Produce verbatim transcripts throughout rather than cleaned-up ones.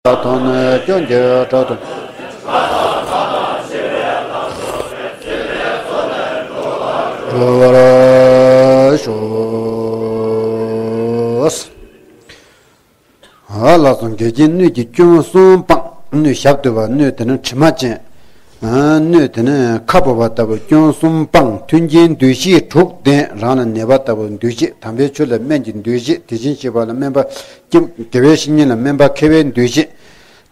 ཐོབ་ནས་སྐྱོན་གྱི་དགྲ་དང་གྲོལ་བར་ཤོག། ཨ་ལགས་སོ། འགལ་རྐྱེན་སྣོད་ཀྱི་སྐྱོན་གསུམ་སྤངས། སྣོད་ཞབས་རྡོལ་བ། སྣོད་དེ་ནི་དྲི་མ་ཅན། སྣོད་དེ་ནི་ཁ་སྦུབ་པ་ལྟ་བུ་སྐྱོན་གསུམ་སྤངས། མཐུན་རྐྱེན་འདུ་ཤེས་དྲུག་ལྡན། རང་ལ་ནད་པ་ལྟ་བུ་འདུ་ཤེས། དམ་པའི་ཆོས་ལ་སྨན་གྱི་འདུ་ཤེས། དེ་བཞིན་གཤེགས་པ་ལ་སྨན་པ། དགེ་བའི་བཤེས་གཉེན་ལ་སྨན་པ་མཁས་པའི་འདུ་ཤེས།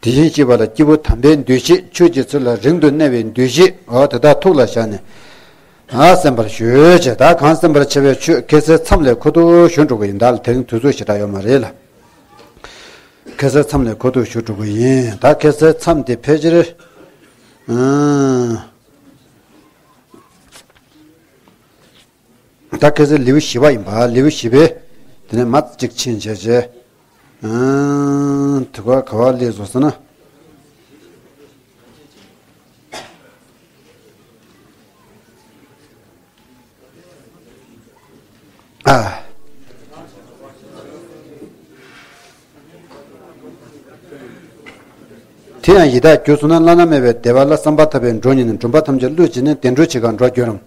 དེ་བཞིན་གཤེགས་པ་ལ་སྐྱེས་བུ་དམ་པའི་འདུ་ཤེས། ཆོས་ཀྱི་ཚུལ་ལ་རིང་དུ་གནས་པའི་འདུ་ཤེས། འོ་དེ་དག་ཐུགས་ལ་བཞག་ནས། ཨ་གསན་པར་ཞུ་བྱས། ད་གང་གསན་པར་བྱ་བའི་ཆོས་ཁ་སང་མཚམས་ལ་ཁ་ཐུག་ཞུ་འགྲོ་གི་ཡིན། ད་དེ་རིང་དུས་ཚོད་ཞེ་དྲག་ཡོད་མ་རེད་ལ། ཁ་སང་མཚམས་ལ་ཁ་ཐུག་ཞུ་འགྲོ་གི་ཡིན། ད་ཁ་སང་མཚམས་དེ་ཕལ་ཆེར། ཨང་། ད་ཁ་སང་ལེའུ་བཞི་པ་ཡིན་པ། ལེའུ་བཞི་པའི་དེ་ནས་མར་གཅིག་ཕྱིན་བྱས་བྱས། ཨང་། དེ་ག་ག་བ་སླེབས་སོང་ཟེར་ན། ཨ། དེ་ཡང་ཡི་དྭགས་གྱུར་སོང་ན། བླ་ན་མེད་པའི་བདེ་བ་ལ་བསམ་པ་ཐག་པས་འགྲོ་ཉེན་ནས། སྒྲོན་པ་ཐམས་ཅད་བླུད་བྱས་ནས། བདེ་འགྲོ་ཇི་སྐད་འགྲོ་འགྱུར་རམ།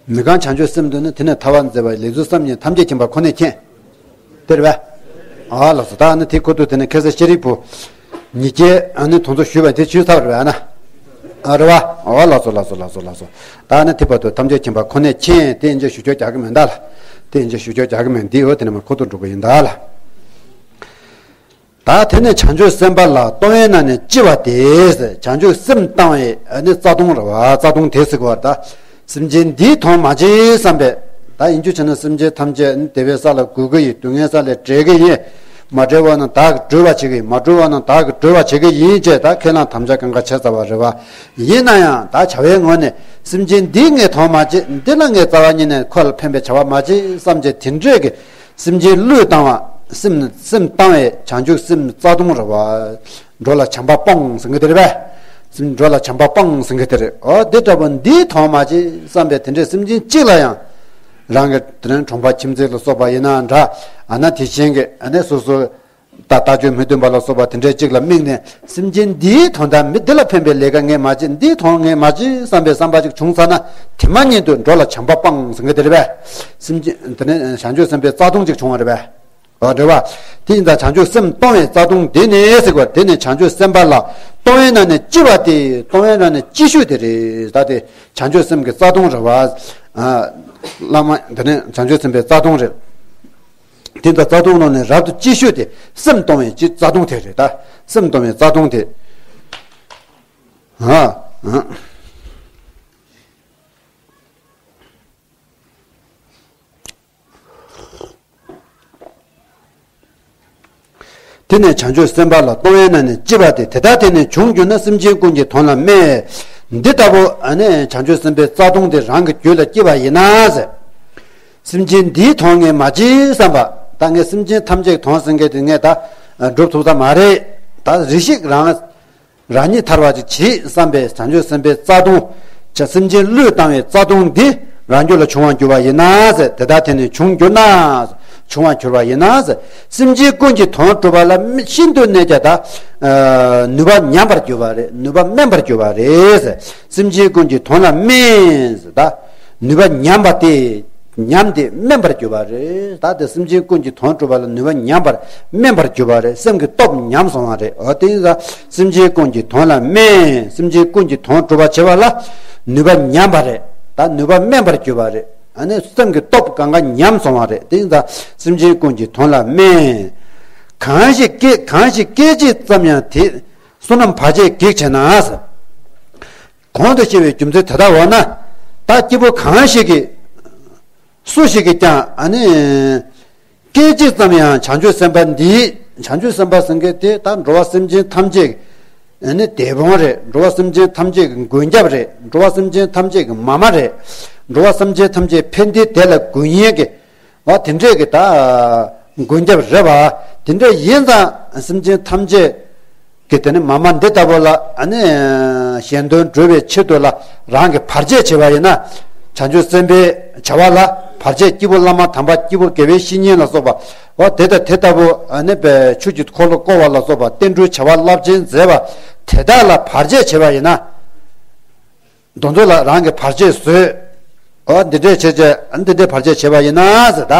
མི་གང་བྱང་ཆུབ་སེམས་བཏོན་ནས། དེ་ནས་ཐར་པར་མཛད་པ་ཡི། ལེགས་སོ་བསམ་ཉིད་ཐམས་ཅད་མཁྱེན་པ་ཁོ་ནས་མཁྱེན། དེ་རེད་པས། ཨ་ལགས་སོ། ད་ནི་དེ་ཁ་ཐུག་དེ་ནས་ཁ་སང་ཤཱ་རིའི་བུ་ཉིས་བརྒྱའི་ཨ་ནི་དོན་ཚོ་ཞུས་པ་དེ་ཞུས་ཚར་བ་རེད་པས་ཨ་ན། ཨ་རེད་པ། ཨོ་ལགས་སོ་ལགས་སོ་ལགས་སོ་ལགས་སོ། ད་ནི་དེ་བར་དུ་ཐམས་ཅད་མཁྱེན་པ་ཁོ་ནས་མཁྱེན། དེ་ཡིན་ཅེས་ཞུ་སྐྱོར་རྒྱག་གི་མེད་ད་ལ། དེ་ཡིན་ཅེས་ཞུ་སྐྱོར་རྒྱག་གི་མེད། འདི་འོ་དེ་ནས་མར་ཁ་ཐུག་འགྲོ་གི་ཡིན་ད་ལ། ད་དེ་ནས་བྱང་ཆུབ་སེམས་དཔའ་ལ་གཏོང་བའི་ནང་ནས་ལྕི་བ་དེ། བྱང་ཆུབ་སེམས་བཏང་བའི་ཨ་ནི་རྩ་ལྟུང་རེད་པ། རྩ་ལྟུང་དེ་ཟེར་གོ་བ་ད། སེམས་ཅན་འདིས་དོན་མ་བྱས་བསམ་པས། ད་ཡིན་རྒྱུ་བྱས་ན་སེམས་ཅན་ཐམས་ཅད་ནི་བདེ་བའི་ས་ལ་འགོད་ཀྱི་ཡིན། སྡུག་བསྔལ་ས་ལས་བསྒྲལ་གྱི་ཡིན། མ་བསྒྲལ་བ་ན་བདག་གིས་སྒྲོལ་བར་བྱེད་ཀྱི་ཡིན། མ་སྒྲོལ་བ་ན་བདག་གིས་སྒྲོལ་བར་བྱེད་ཀྱི་ཡིན་ཅེས་ད་ཁས་བླངས་དམ་བཅའ་གང་ག་བྱས་ཚར་བ་རེད་པ། ཡིན་ན་ཡང་ད་བྱ་བའི་ངོས་ནས་སེམས་ཅན་འདིས་ངའི་དོན་མ་བྱས། འདི་ལ་ངས་རྩ་བ་ཉིད་ནས་ཁོ་ལ་ཕན་པའི་བྱ་བ་མ་བྱས་བསམ་བྱས་དེ་འདྲས་ཀྱི་སེམས་ཅན་བློས་བཏང་བ། སེམས་སེམས་བཏང་བའི་བྱང་ཆུབ་སེམས་རྩ་ལྟུང་རེད་པ། འགྲོ་ལ་བྱམས་པ་སྤོང་ཟེར་མཁན་དེ་རེད་པས། སེམས་འགྲོ་ལ་བྱམས་པ་སྤོང་ཟེར་མཁན་དེ་རེད། འོ་དེ་འདྲ་པོ་འདིས་དོན་མ་བྱས་བསམ་པའི་དེ་འདྲའི་སེམས་ཅན་གཅིག་ལ་ཡང་། རང་གི་དེ་རིང་གྲོང་པ་ཁྱིམ་མཚེས་ལ་སོགས་པ་ཡིན་ན་འདྲ། ཨ་ན་དེ་བཞིན་གྱི་ཨ་ནི་སོ་སོ། ད་ལྟ་སྤྱོད་མི་མཐུན་པ་ལ་སོགས་པ་དེ་འདྲའི་གཅིག་ལ་དམིགས་ནས། སེམས་ཅན་འདིའི་དོན་དང་མི་འདི་ལ་ཕན་པའི་ལས་ཀ་ངས་མ་བྱེད། འདིའི་དོན་ངས་མ་བྱེད་བསམ་པའི་བསམ་པ་ཅིག་བྱུང་ཚར་ན། དེ་མ་ཉིད་དུ་འགྲོ་ལ་བྱམས་པ་སྤང་ཟེར་མཁན་དེ་རེད་པས། སེམས་ཅན་དེ་ནས་བྱང་ཆུབ་སེམས་དཔའི་རྩ་ལྟུང་ཅིག་བྱུང་བ་རེད་པས། འོ་རེད་པ། དེ་ཡིན་ཙང་བྱང་ཆུབ་སེམས་གཏོང་བའི་རྩ་ལྟུང་འདི་ནི་ཟེར་བ། དེ་ནི་བྱང་ཆུབ་སེམས་དཔའ་ལ་གཏོང་བའི་ནང་ནས་ལྕི་བ་སྟེ། གཏོང་བའི་ནང་ནས་ལྕི་ཤོས་དེ་རེད། ད་དེ་བྱང་ཆུབ་སེམས་ཀྱི་རྩ་ལྟུང་རེད་པ། ཨ། བླ་མ་དེ་ནི་བྱང་ཆུབ་སེམས་དཔའི་རྩ་ལྟུང་རེད། དེ་ལྟར་རྩ་ལྟུང་ནང་ནས་རབ་ཏུ་ལྕི་ཤོས་དེ་སེམས་གཏོང་བའི་ལྕི་རྩ་ལྟུང་དེ་རེད་ད། སེམས་གཏོང་བའི་རྩ་ལྟུང་དེ། ཨ། ཨ། དེ་ནས་བྱང་ཆུབ་སེམས་དཔའ་ལ་གཏོང་བའི་ནང་ནས་ལྕི་བ་དེ། དེ་ལྟར་དེ་ནི་བྱུང་གྱུར་ན། སེམས་ཅན་ཀུན་གྱི་དོན་ལ་སྨད། འདི་ལྟ་བུ་ཨ་ནི་བྱང་ཆུབ་སེམས་དཔའི་རྩ་ལྟུང་དེ་རང་གི་རྒྱུད་ལ་སྐྱེས་པ་ཡིན་ན་ཟེར། སེམས་ཅན་འདིའི་དོན་ངས་མ་བྱས་བསམ་པ། ད་ངས་སེམས་ཅན་ཐམས་ཅད་ཀྱི་དོན་ཟེར་མཁན་དེ་ངས་ད་སྒྲུབ་ཐུབ་ས་མ་རེད། ད་རེ་ཞིག་རང་རང་ཉིད་ཐར་བ་ཅིག་བྱེད་བསམ་པའི་བྱང་ཆུབ་སེམས་དཔའི་རྩ་ལྟུང་། བྱ་སེམས་ཅན་བློས་བཏང་བའི་རྩ་ལྟུང་འདི་རང་རྒྱུད་ལ་བྱུང་བར་གྱུར་པ་ཡིན་ན་ཟེར། དེ་ལྟར་དེ་ནི་བྱུང་གྱུར་ན། བྱུང་བར་གྱུར་པ་ཡིན་ན་ཟེར། སེམས་ཅན་ཀུན་གྱི་དོན་སྒྲུབ་པ་ལ་ཤིན་ཏུ་གནས་ཀྱང་ད། ཨ། ནུས་པ་ཉམས་པར་གྱུར་པ་རེད། ནུས་པ་དམན་པར་གྱུར་པ་རེད་ཟེར། སེམས་ཅན་ཀུན་གྱི་དོན་ལ་སྨད་ཟེར། ད་ནུས་པ་ཉམས་པ་སྟེ། ཉམས་ཏེ་དམན་པར་གྱུར་པ་རེད། ད་དེ་སེམས་ཅན་ཀུན་གྱི་དོན་སྒྲུབ་པ་ལ་ནུས་པ་ཉམས་པར་དམན་པར་གྱུར་པ་རེད། སེམས་ཀྱི་སྟོབས་ཉམས་སོང་བ་རེད། འོ་དེ་ཡིན་ཙང་སེམས་ཅན་ཀུན་གྱི་དོན་ལ་སྨད། སེམས་ཅན་ཀུན་གྱི་དོན་སྒྲུབ་པར་བྱེད་པ་ལ་ནུས་པ་ཉམས་པ་རེད། ད་ནུས་པ་དམན་པར་གྱུར་པ་རེད། ཨ་ནི་སེམས་ཀྱི་སྟོབས་གང་ག་ཉམས་སོང་བ་རེད། དེ་ཡིན་ཙང་སེམས་ཅན་ཀུན་གྱི་དོན་ལ་སྨད། གང་ཞིག་སྐད་གང་ཞིག་སྐད་ཅིག་ཙམ་ཡང་དེ། བསོད་ནམས་བར་ཆད་གེགས་བྱེད་ན་ཟེར། གོང་དུ་བཤད་པའི་རྒྱུ་མཚན་དེ་ལྟ་བ་ན། ད་སྐྱེས་བུ་གང་ཞིག་གིས། སུ་ཞིག་གིས་ཀྱང་ཨ་ནི། སྐད་ཅིག་ཙམ་ཡང་བྱང་ཆུབ་སེམས་དཔའ་འདིའི། བྱང་ཆུབ་སེམས་དཔའ་ཟེར་མཁན་དེ་ད་འགྲོ་བ་སེམས་ཅན་ཐམས་ཅད་ཀྱི་ཨ་ནི་དེད་དཔོན་རེད། འགྲོ་བ་སེམས་ཅན་ཐམས་ཅད་ཀྱི་མགོན་སྐྱབས་རེད། འགྲོ་བ་སེམས་ཅན་ཐམས་ཅད་ཀྱི་མ་མ་རེད། འགྲོ་བ་སེམས་ཅན་ཐམས་ཅད་ཕན་བདེའི་བདེ་ལ་འགོད་མཁན་གྱི། བ་དེ་འདྲས་ཀྱི་ད་མགོན་སྐྱབས་རེད་བ། དེ་འདྲས་ཡིན་ཙང་སེམས་ཅན་ཐམས་ཅད་ཀྱི་དེ་ནི་མ་མ་འདི་ལྟ་བུ་ལ་ཨ་ནི་གཞན་དོན་སྒྲུབ་པའི་ཆེད་དུ་ལ་རང་གི་བར་ཆད་བྱས་པ་ཡིན་ན། བྱང་ཆུབ་སེམས་དཔའི་བྱ་བ་ལ་ བར་ཆད་སྐྱེས་བུ་བླ་མ་དམ་པ་སྐྱེས་བུ་དགེ་བའི་བཤེས་གཉེན་ལ་སོགས་པ། འོ་དེ་དང་དེ་ལྟ་བུ་ཨ་ནི་པའི་ཆོས་ཀྱི་འཁོར་ལོ་བསྐོར་བ་ལ་སོགས་པ་བསྟན་འགྲོའི་བྱ་བ་རླབས་ཆེན་མཛད་པ་དེ་དག་ལ་བར་ཆད་བྱེད་པ་ཡིན་ན། དེ་ཚོ་ལ་རང་གིས་བར་ཆད་བཟོས། འོ་འདི་འདྲས་བྱས་བྱས་འདི་འདྲས་བར་ཆད་བྱས་པ་ཡིན་ན་ཟེར་ད།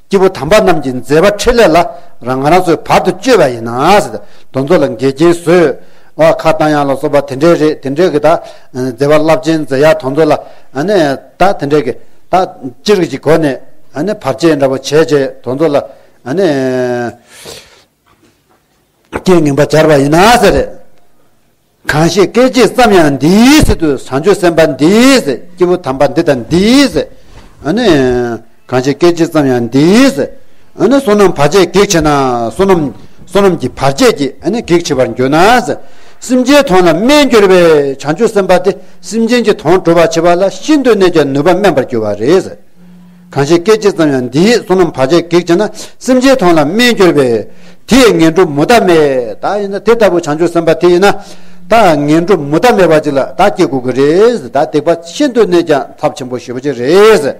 སྐྱེས་བུ་དམ་པ་རྣམས་ཀྱི་མཛད་པ་འཕྲིན་ལས་ལ་རང་ང་རང་ཚོས་བར་དུ་གཅོད་པ་ཡིན་ན་ཟེར། དེ་ཚོ་ལ་འགལ་རྐྱེན་བཟོས། འོ་ཁ་བཏང་ཡག་ལ་སོགས་པ་དེ་འདྲས་རེད། དེ་འདྲས་ཀྱི་ད་མཛད་པ་རླབས་ཆེན་མཛད་ཡག་དེ་ཚོ་ལ་ཨ་ནི་ད་དེ་འདྲས་ཀྱི་ད་ཅི་རིགས་ཀྱི་སྒོ་ནས་ཨ་ནི་བར་ཆད་འདྲ་པོ་བྱས་བྱས་དེ་ཚོ་ལ་ཨ་ནི། རྐྱེན་ངན་པ་སྦྱར་བ་ཡིན་ན་ཟེར། གང་ཞིག་སྐད་ཅིག་ཙམ་ཡང་འདིའི་ཟེར་དུས་བྱང་ཆུབ་སེམས་དཔའ་འདིའི་ཟེར། སྐྱེས་བུ་དམ་པ་འདི་དང་འདིའི་ཟེར། ཨ་ནི། གང་ཞིག་སྐད་ཅིག་ཙམ་ཡང་འདིའི་ཟེར། ཨ་ནི་བསོད་ནམས་བར་ཆད་གེགས་བྱེད་ན་བསོད་ནམས་བསོད་ནམས་ཀྱི་བར་ཆད་ཀྱིས་ཨ་ནི་གེགས་བྱེད་པར་འགྱུར་ན་ཟེར། སེམས་ཅན་དོན་ལ་དམན་གྱུར་པའི་བྱང་ཆུབ་སེམས་དཔའ་དེ་སེམས་ཅན་གྱི་དོན་སྒྲུབ་པར་བྱེད་པ་ལ་ཤིན་ཏུ་ནས་ཀྱང་ནུས་པ་དམན་པར་འགྱུར་བ་རེད་ཟེར། གང་ཞིག་སྐད་ཅིག་ཙམ་ཡང་འདིའི་བསོད་ནམས་བར་ཆད་གེགས་བྱེད་ན་སེམས་ཅན་དོན་ལ་དམན་གྱུར་པས། དེས་ངན་འགྲོ་མུ་མཐའ་མེད། ད་ཡིན་ན་དེ་ལྟ་བུ་བྱང་ཆུབ་སེམས་དཔའ་དེ་ཡིན་ན། ད་ངན་འགྲོ་མུ་མཐའ་མེད་པ་ཅིག་ལ་ད་སྐྱེ་དགོས་ཀྱི་རེད། ད་སྡིག་པ་ཤིན་ཏུ་ནས་ཀྱང་ཚབས་ཆེན་པོ་ཞེ་པོ་ཅིག་རེད།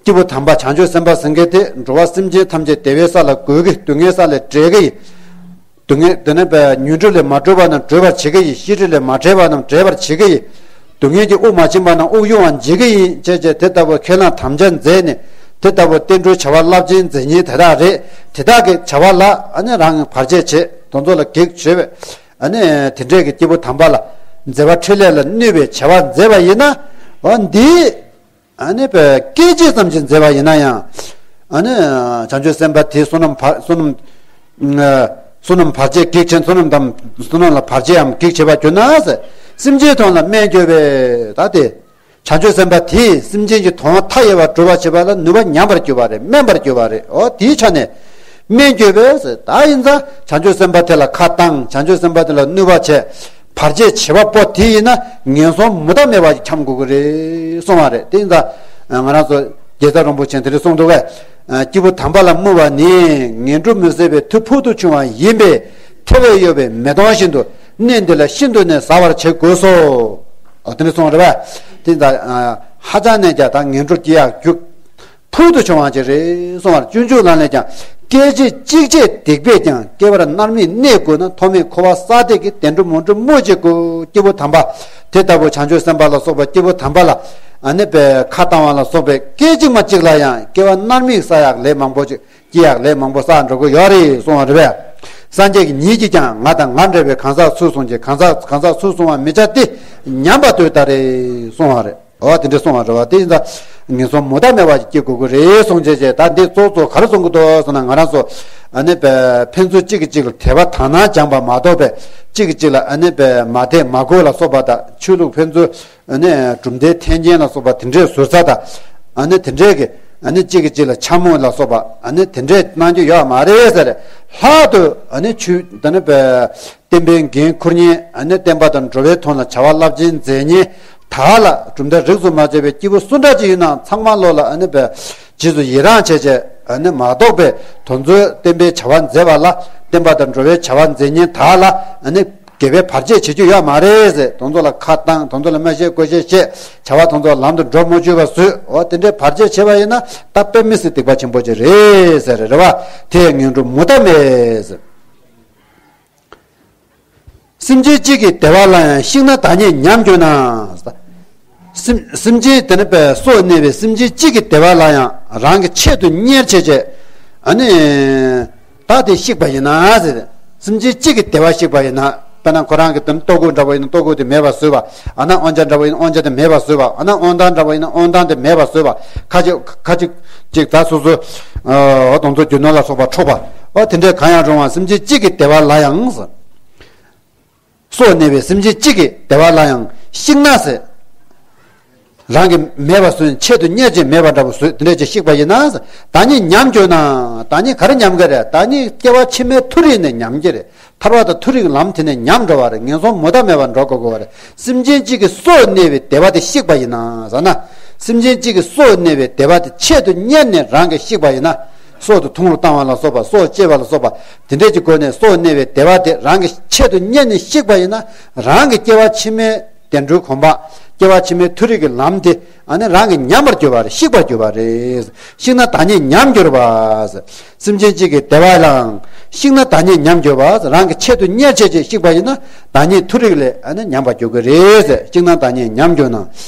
སྐྱེས་བུ་དམ་པ་བྱང་ཆུབ་སེམས་དཔའ་ཟེར་མཁན་དེ་འགྲོ་བ་སེམས་ཅན་ཐམས་ཅད་བདེ་བའི་ས་ལ་འགོད་ཀྱི། སྡུག་བསྔལ་ས་ལས་བསྒྲལ་གྱི་ཡིན། སྡུག་བསྔལ་དེ་ནས་པའི་ཉོན་སྒྲིབ་ལས་མ་གྲོལ་བ་རྣམས་གྲོལ་བར་བྱེད་ཀྱི་ཡིན། ཤེས་སྒྲིབ་ལས་མ་བྲལ་བ་རྣམས་བྲལ་བར་བྱེད་ཀྱི་ཡིན། སྡུག་བསྔལ་གྱི་དབུགས་མ་ཕྱིན་པ་རྣམས་དབུགས་དབྱུང་བར་བྱེད་ཀྱི་ཡིན། ཅེས་བྱས་དེ་ལྟ་བུ་ཁས་བླངས་དམ་བཅའ་མཛད་ནས་དེ་ལྟ་བུ་བསྟན་འགྲོའི་བྱ་བ་རླབས་ཆེན་མཛད་མཁན་དེ་དག་རེད། དེ་དག་གི་བྱ་བ་ལ་ཨ་ནི་རང་བར་ཆད་བྱེད། དེ་ཚོ་ལ་གེགས་བྱེད་པས། ཨ་ནི་དེ་འདྲས་ཀྱི་སྐྱེས་བུ་དམ་པ་ལ་མཛད་པ་འཕྲིན་ལས་ལ་གནོད་པའི་བྱ་བ་མཛད་པ་ཡིན་ན། འོ་འདི། ཨ་ནི་པའི་སྐད་ཅིག་ཙམ་ཞིག་མཛད་པ་ཡིན་ན་ཡང་། ཨ་ནི་བྱང་ཆུབ་སེམས་དཔའ་དེའི་བསོད་ནམས་བར་བསོད་ནམས། བསོད་ནམས་བར་ཆད་གེགས་བྱེད། བསོད་ནམས་དང་བསོད་ནམས་ལ་བར་ཆད་ཡང་གེགས་བྱེད་པར་གྱུར་ན་ཟེར། སེམས་ཅན་དོན་ལ་དམན་གྱུར་པས། ད་དེ་བྱང་ཆུབ་སེམས་དཔའ་དེས་སེམས་ཅན་གྱི་དོན་མཐའ་ཡས་པར་སྒྲུབ་པར་བྱེད་པ་ལ་ནུས་པ་ཉམས་པར་གྱུར་པ་རེད། དམན་པར་གྱུར་པ་རེད། འོ་དེའི་ཆ་ནས་དམན་གྱུར་པས་ཟེར། ད་ཡིན་ཙང་བྱང་ཆུབ་སེམས་དཔའ་དེ་ལ་ཁ་བཏང་། བྱང་ཆུབ་སེམས་དཔའ་དེ་ལ་གནོད་པ་བྱས། བར་ཆད་བྱེད་པ་པོ་དེ་ཡིན་ན་ངན་སོང་མུ་མཐའ་མེད་པ་ཞིག་འཁྱམས་དགོས་ཀྱི་རེད་གསུངས་པ་རེད། དེ་ཡིན་ཙང་ང་རང་ཚོ་རྒྱལ་ཚབ་རིན་པོ་ཆེ་དེ་འདྲ་གསུངས་འདུག་གས། སྐྱེས་བུ་དམ་པ་ལ་སྨོད་པ་ནི་ངན་འགྲོ་མི་བཟད་པའི་མཐུ་ཕུལ་དུ་བྱུང་བ་ཡིན་པས། ཐལ་བས་གཡོགས་པའི་མེ་དོང་བཞིན་དུ་གནས་འདི་ལ་ཤིན་ཏུ་ནས་ཟ་བར་བྱེད་དགོས་སོ། འོ་དེ་འདྲ་གསུངས་པ་རེད་པ། དེ་ཡིན་ཙང་ཧ་ཅང་ནས་ཀྱང་ད་ངན་འགྲོར་སྐྱེ་ཡག་རྒྱུ། ཕུལ་དུ་བྱུང་བ་ཅིག་རེད་གསུངས་པར། སྤྱོད་འཇུག་ལམ་ལས་ཀྱང་སྐད་ཅིག་གཅིག་བྱས་སྡིག་པས་ཀྱང་སྐྱེ་བར་མནར་མེད་གནས་དགོས་ན། ཐོག་མེད་འཁོར་བ་བསགས་སྡིག་གིས། བདེ་འགྲོ་མི་འགྲོ་སྨོས་ཅི་དགོས། སྐྱེས་བུ་དམ་པ་དེ་ལྟ་བུ་བྱང་ཆུབ་སེམས་དཔའ་ལ་སོགས་པ་སྐྱེས་བུ་དམ་པ་ལ་ཨ་ནི་པའི་ཁ་བཏང་བ་ལ་སོགས་པའི་སྐད་ཅིག་མ་གཅིག་ལ་ཡང་སྐྱེ་བ་མནར་མེད་བསགས་ཡག་ལས་མང་པོ་ཅིག་སྐྱེ་ཡག་ལས་མང་པོ་བསགས་འགྲོ་གི་ཡོད་རེད་གསུངས་པ་རེད་པས། སངས་རྒྱས་ཀྱིས་ཉིད་ཀྱིས་ཀྱང་ང་དང་ང་འདྲ་བའི་གང་ཟག་ཚུར་སོང་གྱི། གང་ཟག་གང་ཟག་ཚུར་སོང་བ་མི་བྱ་སྟེ། ཉམས་པ་དེ་ལྟར་རེད་གསུངས་པ་རེད། འོ་དེ་འདྲ་གསུངས་པ་རེད་པ། དེ་ཡིན་ཙང་ངན་སོང་མུ་མཐའ་མེད་པ་ཞིག་སྐྱེ་དགོས་ཀྱི་རེད་གསུངས་བྱས་བྱས། ད་འདི་གཙོ་གཙོ་ག་རེ་གསུང་གི་འདུག་ཟེར་ན། ང་རང་ཚོ་ཨ་ནི་ཕན་ཚུན་གཅིག་གིས་གཅིག་ལ་དད་པ་དག་སྣང་སྦྱངས་པ་མ་གཏོགས་པའི་གཅིག་གིས་གཅིག་ལ་ཨ་ནི་མ་དད་མ་གུས་ལ་སོགས་པ་དང་། ཆོས་ལུགས་ཕན་ཚུན་ཨ་ནི་གྲུབ་མཐའི་འཐེན་འཁྱེར་ལ་སོགས་པ་དེ་འདྲའི་ཟུར་ཟ་དང་། ཨ་ནི་དེ་འདྲའི་གི་ཨ་ནི་གཅིག་གིས་གཅིག་ལ་འཕྱ་སྨོད་ལ་སོགས་པ་ཨ་ནི་དེ་འདྲའི་གནང་རྒྱུ་ཡོད་མ་རེད་ཟེར། ལྷག་ཏུ་ཨ་ནི་ཆོས་ད་ནི་བསྟན་པའི་འགན་འཁུར་མཁན། ཨ་ནི་བསྟན་པ་དང་འགྲོ་བའི་དོན་ལ་བྱ་བ་རླབས་ཆེན་མཛད་མཁན་དག་ལ། གྲུབ་མཐའ་རིས་སུ་མ་ཆད་པའི་སྐྱེས་བུ་སུ་འདྲ་ཅིག་ཡིན་ནའང་ཚང་མ་ལོག་ལ་ཨ་ནི་རྗེས་སུ་ཡི་རང་བྱས་བྱས། ཨ་ནི་མ་གཏོགས་པའི་དོན་ཚུལ་བསྟན་པའི་བྱ་བ་མཛད་པ་ལ། བསྟན་པ་དང་འགྲོ་བའི་བྱ་བ་མཛད་མཁན་དག་ལ་ཨ་ནི་དགེ་བའི་བར་ཆད་བྱེད་རྒྱུ་ཡོད་མ་རེད་ཟེར། དེ་ཚོ་ལ་ཁ་བཏང་། དེ་ཚོ་ལ་སྨྲ་ཤེས་གོ་ཤེས་བཤད། བྱ་བ་དེ་ཚོ་ལམ་དུ་འགྲོ་མ་བཅུག་པ་བཟོས། འོ་དེ་འདྲའི་བར་ཆད་བྱས་པ་ཡིན་ན་ད་དཔེ་མི་སྲིད་སྡིག་པ་ཆེན་པོ་ཅིག་རེད་ཟེར། རེད་པ། དེས་ངན་འགྲོ་མུ་མཐའ་མེད་ཟེར། སེམས་ཅན་གཅིག་གི་བདེ་བ་ལ་ཡང་གཤིགས་ན་བདག་ཉིད་ཉམས་གྱུར་ན། སེམས་སེམས་ཅན་དེ་ནི་པའི་སྲོག་གནས་པའི་སེམས་ཅན་གཅིག་གི་བདེ་བ་ལ་ཡང་རང་གི་ཆེད་དུ་གཉེར་བྱས་བྱས། ཨ་ནི་བདག་དེ་གཤིགས་པ་ཡིན་ན་ཟེར། སེམས་ཅན་གཅིག་གི་བདེ་བ་གཤིགས་པ་ཡིན་ན། དཔེར་ན་ཁོ་རང་གི་དེ་ནི་ལྟོ་གོས་འདྲ་པོ་ཡིན་ན་ལྟོ་གོས་དེ་མེད་པ་བཟོས་པ། ཨ་ན་དབང་ཆ་འདྲ་པོ་ཡིན་ན་དབང་ཆ་དེ་མེད་པ་བཟོས་པ། ཨ་ན་དབང་ཐང་འདྲ་པོ་ཡིན་ན་དབང་ཐང་དེ་མེད་པ་བཟོས་པ། ཁ་ཅིག་ཁ་ཅིག་ཅིག་ད་སོ་སོ། ཨ་དང་ཚོ་རྒྱུ་ནོར་ལ་སོགས་པ་འཕྲོག་པ། ཨོ་དེ་འདྲའི་གང་ཡང་རུང་བ་སེམས་ཅན་གཅིག་གི་བདེ་བ་ལ་ཡང་ཟེར། སྲོག་གནས་པའི་སེམས་ཅན་གཅིག་གི་བདེ་བ་ལ་ཡང་གཤིགས་ན་ཟེར། རང་གི་མེད་པ་བཟོས། ཆེད་དུ་གཉེར་ཅིང་མེད་པ་འདྲ་པོ་བཟོས། དེ་འདྲ་ཅིག་གཤིགས་པ་ཡིན་ན་ཟེར། བདག་ཉིད་ཉམས་གྱུར་ན། བདག་ཉིད་ག་རེ་ཉམས་ཀྱི་རེད། བདག་ཉིད་སྐྱེ་བ་ཕྱི་མའི་མཐོ་རིས་ནས་ཉམས་ཀྱི་རེད། ཐར་པ་དང་མཐོ་རིས་ཀྱི་ལམ་དེ་ནས་ཉམས་འགྲོ་བ་རེད། ངན་སོང་མུ་མཐའ་མེད་པར་འགྲོ་དགོས་དགོས་པ་རེད། སེམས་ཅན་གཅིག་གི་སྲོག་གནས་པའི་བདེ་བ་དེ་གཤིགས་པ་ཡིན་ན་ཟེར་ན། སེམས་ཅན་གཅིག་གི་སྲོག་གནས་པའི་བདེ་བ་དེ་ཆེད་དུ་གཉེར་ནས་རང་གིས་གཤིགས་པ་ཡིན་ན། སྲོག་དེ་ཐུང་རུ་བཏང་བ་ལ་སོགས་པ། སྲོག་བཅད་པ་ལ་སོགས་པ། དེ་འདྲས་ཀྱི་སྒོ་ནས་སྲོག་གནས་པའི་བདེ་བ་དེ་རང་གི་ཆེད་དུ་གཉེར་ནས་གཤིགས་པ་ཡིན་ན། རང་གི་སྐྱེ་བ་ཕྱི་མའི་བདེ་འགྲོའི་གོ་འཕང་ སྐྱེ་བ་ཕྱི་མའི་མཐོ་རིས་ཀྱི་ལམ་དེ་ཨ་ནི་རང་གིས་ཉམས་པར་གྱུར་པ་རེད། བཤིག་པར་གྱུར་པ་རེད། བཤིག་ན་བདག་ཉིད་ཉམས་གྱུར་པ། སེམས་ཅན་གཅིག་གི་བདེ་བ་ལའང་བཤིག་ན་བདག་ཉིད་ཉམས་གྱུར་པ། རང་གི་ཆེད་དུ་གཉེར་བྱས་ཅིག་བཤིག་པ་ཡིན་ན་བདག་ཉིད་མཐོ་རིས་ལས་ཨ་ནི་ཉམས་པར་གྱུར་གྱི་རེད། བཤིག་ན་བདག་ཉིད་ཉམས་གྱུར་ན།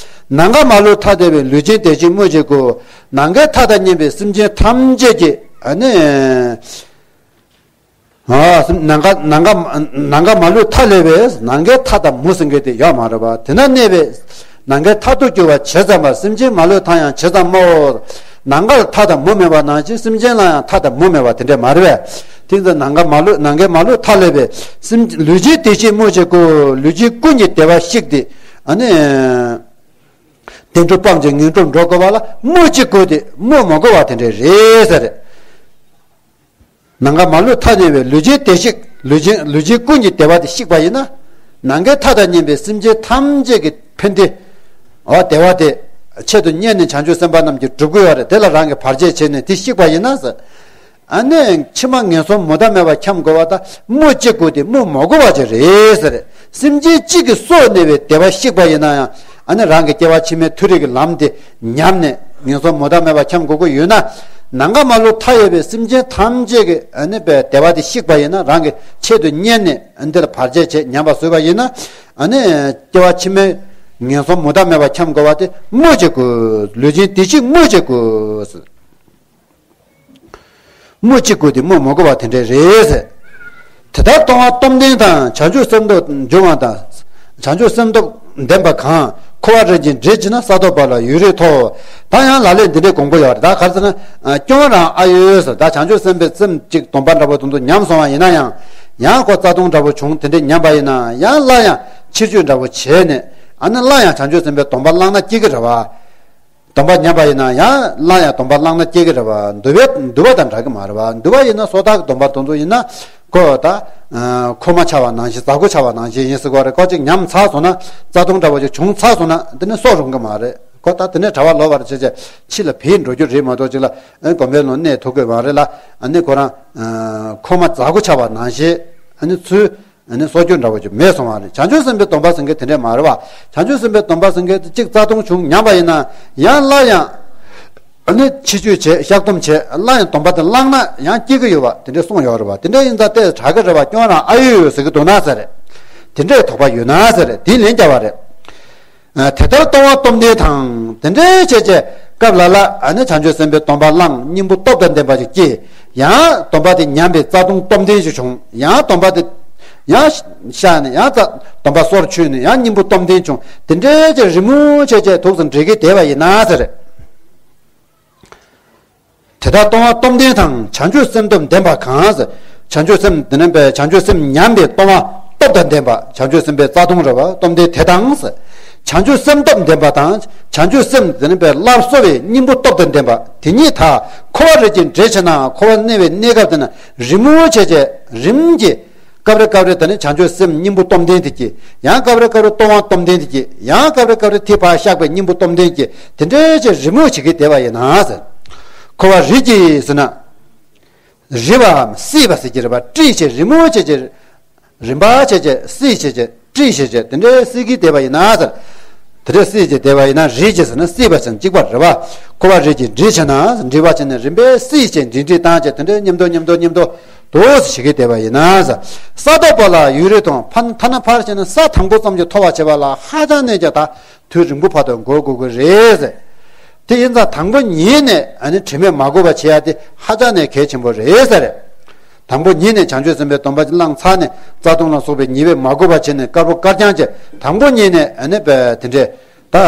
ནམ་མཁའ་མ་ལུས་མཐའ་བྲལ་བའི་ལུས་ཅན་བདེ་གཤེགས་དམོད་བྱེད་ཀུན། ནམ་མཁའི་མཐའ་དང་མཉམ་པའི་སེམས་ཅན་ཐམས་ཅད་ཀྱི་ཨ་ནི། ཨ། ནམ་མཁའ་ནམ་མཁའ་ནམ་མཁའ་མ་ལུས་མཐའ་ཀླས་པའི་ནམ་མཁའི་མཐའ་དང་མུ་ཟེར་མཁན་དེ་ཡོད་མ་རེད་པ། དེ་ན་གནས་པའི་ནམ་མཁའི་མཐར་ཐུག་གྱུར་པ་ཇི་ཙམ་པ། སེམས་ཅན་མ་ལུས་མཐའ་ཡང་ཇི་ཙམ་མོ། ནམ་མཁའ་ལ་མཐའ་དང་མུ་མེད་པ་ནང་བཞིན་སེམས་ཅན་ལ་ཡང་མཐའ་དང་མུ་མེད་པ་དེ་འདྲས་མ་རེད་པས། དེ་ཚོ་ནམ་མཁའ་མ་ལུས་ནམ་མཁའི་མ་ལུས་མཐའ་ཀླས་པའི་སེམས་ལུས་ཅན་བདེ་གཤེགས་དམོད་བྱེད་ཀུན། ལུས་ཅན་ཀུན་གྱི་བདེ་བ་བཤིག་སྟེ་ཨ་ནི། བདེ་འགྲོ་སྤངས་ཀྱི་ངན་འགྲོར་འགྲོ་དགོས་པ་ལ་དམོད་ཅིག་དགོས་ཏེ་དམོད་མ་དགོས་པ་དེ་འདྲས་རེད་ཟེར། ནམ་མཁའ་མ་ལུས་མཐའ་གནས་པའི་ལུས་ཅན་བདེ་གཤེགས་ལུས་ཅན་ལུས་ཅན་ཀུན་གྱི་བདེ་བ་དེ་བཤིག་པ་ཡིན་ན། ནམ་མཁའི་མཐའ་དང་མཉམ་པའི་སེམས་ཅན་ཐམས་ཅད་ཀྱི་ཕན་བདེ། འོ་བདེ་བ་དེ་ཆེད་དུ་གཉེར་ནས་བྱང་ཆུབ་སེམས་དཔའ་རྣམས་ཀྱིས་སྒྲུབ་ཀྱི་ཡོད་རེད། དེ་ལ་རང་གིས་བར་ཆད་བྱས་ནས་དེ་བཤིག་པ་ཡིན་ན་ཟེར། ཨ་ནི་ཕྱི་མ་ངན་སོང་མུ་མཐའ་མེད་པར་འཁྱམས་དགོས་པ་དང་དམོད་ཅིག་དགོས་ཏེ་དམོད་མ་དགོས་པ་ཅིག་རེད་ཟེར། སེམས་ཅན་གཅིག་གི་སྲོག་གནས་པའི་བདེ་བ་བཤིག་པ་ཡིན་ན་ཡང་། ཨ་ནི་རང་གི་སྐྱེ་བ་ཕྱི་མའི་མཐོ་རིས་ཀྱི་ལམ་དེ་ཉམས་ནས་ངན་སོང་མུ་མཐའ་མེད་པར་འཁྱམས་དགོས་ཀྱི་ཡོད་ན། ནམ་མཁའ་མ་ལུས་མཐའ་ཡས་པའི་སེམས་ཅན་ཐམས་ཅད་ཀྱི་ཨ་ནི་བདེ་བ་དེ་བཤིག་པ་ཡིན་ན། རང་གི་ཆེད་དུ་གཉེར་ནས་ཨ་ནི་དེ་ལ་བར་ཆད་བྱས་ཉམས་པ་བཟོས་པ་ཡིན་ན། ཨ་ནི་སྐྱེ་བ་ཕྱི་མའི་ངན་སོང་མུ་མཐའ་མེད་པར་འཁྱམས་དགོས་པ་དེ་དམོད་ཅིག་དགོས། ལུས་ཅན་བདེ་གཤེགས་དམོད་ཅིག་དགོས། དམོད་ཅིག་དགོས་ཏེ་དམོད་མ་དགོས་པ་དེ་འདྲས་རེད་ཟེར། དེ་ལྟར་སྟོང་པ་སྟོབས་ལྡན་དང་། བྱང་ཆུབ་སེམས་སྟོབས་འབྱུང་བ་དང་། བྱང་ཆུབ་སེམས་སྟོབས་ལྡན་པ་གང་། འཁོར་བ་རིགས་ཀྱི་འདྲེ་ཕྱིན་ན། ས་ཐོབ་པ་ལ་ཡུན་རིང་ཐོགས། ད་ཡང་ལ་ལས་འདི་འདྲའི་དགོངས་པ་ཡོད་རེད། ད་ག་རེ་ཟེར་ན། སྐྱོན་རང་ཨ་ཡོད་ཟེར། ད་བྱང་ཆུབ་སེམས་དཔའི་སེམས་གཅིག་སྡོམ་པ་འདྲ་པོ་དེ་ཚོ་ཉམས་སོང་བ་ཡིན་ན་ཡང་། ཡང་ཁོ་རྩ་ལྟུང་འདྲ་པོ་བྱུང་དེ་འདྲས་ཉམས་པ་ཡིན་ན་ཡང་། སླར་ཡང་ཕྱིར་བཅོས་འདྲ་པོ་བྱས་ནས་ཨ་ནི་སླར་ཡང་བྱང་ཆུབ་སེམས་དཔའི་སྡོམ་པ་བླངས་ན་སྐྱེ་གི་རེད་བ། སྡོམ་པ་ཉམས་པ་ཡིན་ན་ཡང་སླར་ཡང་སྡོམ་པ་བླངས་ན་སྐྱེ་གི་རེད་བ། འདུལ་བའི་འདུལ་བ་དང་འདྲ་གི་མ་རེད་བ། འདུལ་བ་ཡིན་ན་སོ་ཐར་གྱི་སྡོམ་པ་དེ་ཚོ་ཡིན་ན་ཁོ་ད་ཁོ་མ་ཆགས་པ་ནང་བཞིན་རྫ་ཁོ་ཆགས་པ་ནང་བཞིན་ཡིན་ཟེར་གོ་རེད། ཁོ་གཅིག་ཉམས་ཚར་སོང་ན་རྩ་ལྟུང་འདྲ་བོ་ཅིག་བྱུང་ཚར་སོང་ན་དེ་ནི་གསོ་རུང་གི་མ་རེད། ཁོ་ད་དེ་ནས་གྲྭ་པ་ལོག་པར་བྱས་བྱས་ཕྱི་ལ་བུད་འགྲོ་རྒྱུ་རེད་མ་གཏོགས་ཅིག་ལ་ཨ་ནི་དགོན་པའི་ལོགས་གནས་ཐུབ་ཀྱི་མ་རེད་ལ། ཨ་ནི་ཁོ་རང་ཁོ་མ་རྫ་ཁོ་ཆགས་པ་ནང་བཞིན་ཨ་ནི་ཚུལ། ཨ་ནི་སྲོག་གཅོད་འདྲ་བོ་ཅིག་མེད་སོང་བ་རེད། བྱང་ཆུབ་སེམས་དཔའི་སྡོམ་པ་ཟེར་མཁན་དེ་འདྲས་མ་རེད་བ། བྱང་ཆུབ་སེམས་དཔའི་སྡོམ་པ་ཟེར་མཁན་དེ་གཅིག་རྩ་ལྟུང་བྱུང་ཉམས་པ་ཡིན་ན་ཡང་སླར་ཡང་ཨ་ནི་ཕྱིར་བཅོས་བྱས། བཤགས་སྡོམ་བྱས། སླར་ཡང་སྡོམ་པ་དེ་བླངས་ན་ཡང་སྐྱེ་གི་ཡོད་བ་དེ་འདྲས་གསུངས་ཡོད་རེད་བ། དེ་འདྲས་ཡིན་ཙང་ཏོག་ཙམ་དྲག་གི་རེད་བ། སྐྱོན་རང་ཨ་ཡོད་ཡོད་ཟེར་གི་འདུག་ན་ཟེར། དེ་འདྲས་དོགས་པ་ཡོད་ན་ཟེར། དེ་ལན་རྒྱག་པ་རེད། དེ་ལྟར་སྟོང་པ་སྟོབས་ལྡན་དང་། དེ་འདྲའི་བྱས་བྱས་སྐབས་ལ་ལ་ཨ་ནི་བྱང་ཆུབ་སེམས་དཔའི་སྡོམ་པ་བླངས། སྙིང་པོ་སྟོབས་དང་ལྡན་པ་ཞིག་སྐྱེས། ཡང་སྡོམ་པ་དེ་ཉམས་པའི་རྩ་ལྟུང་སྟོབས་ལྡན་ཞིག་བྱུང་། ཡང་སྡོམ་པ་དེ་ཡང་བཤགས་ནས་ཡང་རྩ་སྡོམ་པ་སོར་ཆུད་ནས་ཡང་སྙིང་པོ་སྟོབས་ལྡན་བྱུང་། དེ་འདྲའི་བྱས་རི་མོ་བྱས་བྱས་ཐུགས་སུ་འགྲིག་གི་བསྡད་པ་ཡིན་ན་ཟེར། དེ་ལྟར་སྟོང་པ་སྟོབས་ལྡན་དང་། བྱང་ཆུབ་སེམས་སྟོབས་ལྡན་པ་གང་། བྱང་ཆུབ་སེམས་དེ་ནི་བྱང་ཆུབ་སེམས་ཉམས་པའི་སྟོབས་དང་ལྡན་པ། བྱང་ཆུབ་སེམས་དཔའི་རྩ་ལྟུང་རེད་བ། སྟོབས་ལྡན་དེ་དང་། བྱང་ཆུབ་སེམས་སྟོབས་ལྡན་པ་དང་། བྱང་ཆུབ་སེམས་དེ་ནི་སླར་གསོ་བའི་སྙིང་པོ་སྟོབས་དང་ལྡན་པ་དེ་གཉིས་དག་འཁོར་བ་རིགས་ཀྱི་འདྲེ་ཕྱིན་ན། འཁོར་བ་གནས་པའི་གནས་སྐབས་དེ་ན་རི་མོ་བྱས་བྱས་རིམ་གྱིས། སྐབས་རེ་སྐབས་རེ་དེ་ནི་བྱང་ཆུབ་སེམས་སྙིང་པོ་སྟོབས་ལྡན་དེ་སྐྱེ། ཡང་སྐབས་རེ་སྐབས་རེ་སྟོབས་དབང་སྟོབས་ལྡན་དེ་སྐྱེ། ཡང་སྐབས་རེ་སྐབས་རེ་དེ་ཕར་བཤགས་པའི་སྙིང་པོ་སྟོབས་ལྡན་སྐྱེ། དེ་འདྲའི་ཅིག་རི་མོ་བྱེད་ཀྱི་བསྡད་པ་ཡིན་ན་ཟེར། འཁོར་བ་རིགས་ཀྱི་ཟེར་ན། རི་བའམ་བསིལ་བ་ཟེར་གྱི་རེད་པ། བཀྲུས་བྱས་རི་མོ་བྱས་ཀྱི། རིམ་པ་བྱས་བྱས་བསིལ་བྱས་བྱས་བཀྲུས་བྱས་བྱས་དེ་འདྲའི་བསིལ་གྱི་བསྡད་པ་ཡིན་ན་ཟེར། དེ་འདྲའི་བསིལ་གྱི་བསྡད་པ་ཡིན་ན། རིགས་ཀྱི་ཟེར་ན་བསིལ་བ་ཟེར་ན་གཅིག་པ་རེད་པ། འཁོར་བ་རིགས་ཀྱི་འདྲེ་ཕྱིན་ན། འདྲེ་བ་ཕྱིན་ན་རིམ་པས་བསིལ་བྱས་འདྲེ་འདྲེ་བཏང་བྱས་དེ་འདྲའི་མཉམ་དུ་མཉམ་དུ་མཉམ་དུ་དུ་བྱེད་ཀྱི་བསྡད་པ་ཡིན་ན་ཟེར། ས་ཐོབ་པ་ལ་ཡུན་རིང་ཐོགས། ཐ་ཐ་ན་ཕར་ཕྱིན་ན་ས་དང་པོ་ཙམ་གྱི་ཐོབ་པ་བྱེད་པ་ལ་ཧ་ཅང་གནད་ཀྱང་ད། དུས་རིང་པོ་བར་དུ་འགོར་དགོས་ཀྱི་རེད་ཟེར། དེ་ཡིན་ཙང་དང་པོ་ཉིད་ནས་ཨ་ནི་དྲི་མས་མ་གོས་པ་བྱེད་ཡ་དེ་ཧ་ཅང་ནས་གལ་ཆེན་པོ་རེད་ཟེར། དང་པོ་ཉིད་ནས་བྱང་ཆུབ་སེམས་དཔའི་སྡོམ་པ་བླངས་ཚར་ནས་རྩ་ལྟུང་ལ་སོགས་པའི་ཉེས་པས་མ་གོས་པ་བྱས་ནས་དཀར་པོ་དཀར་རྐྱང་བྱས། དང་པོ་ཉིད་ནས་ཨ་ནི་དེ་འདྲས་ད།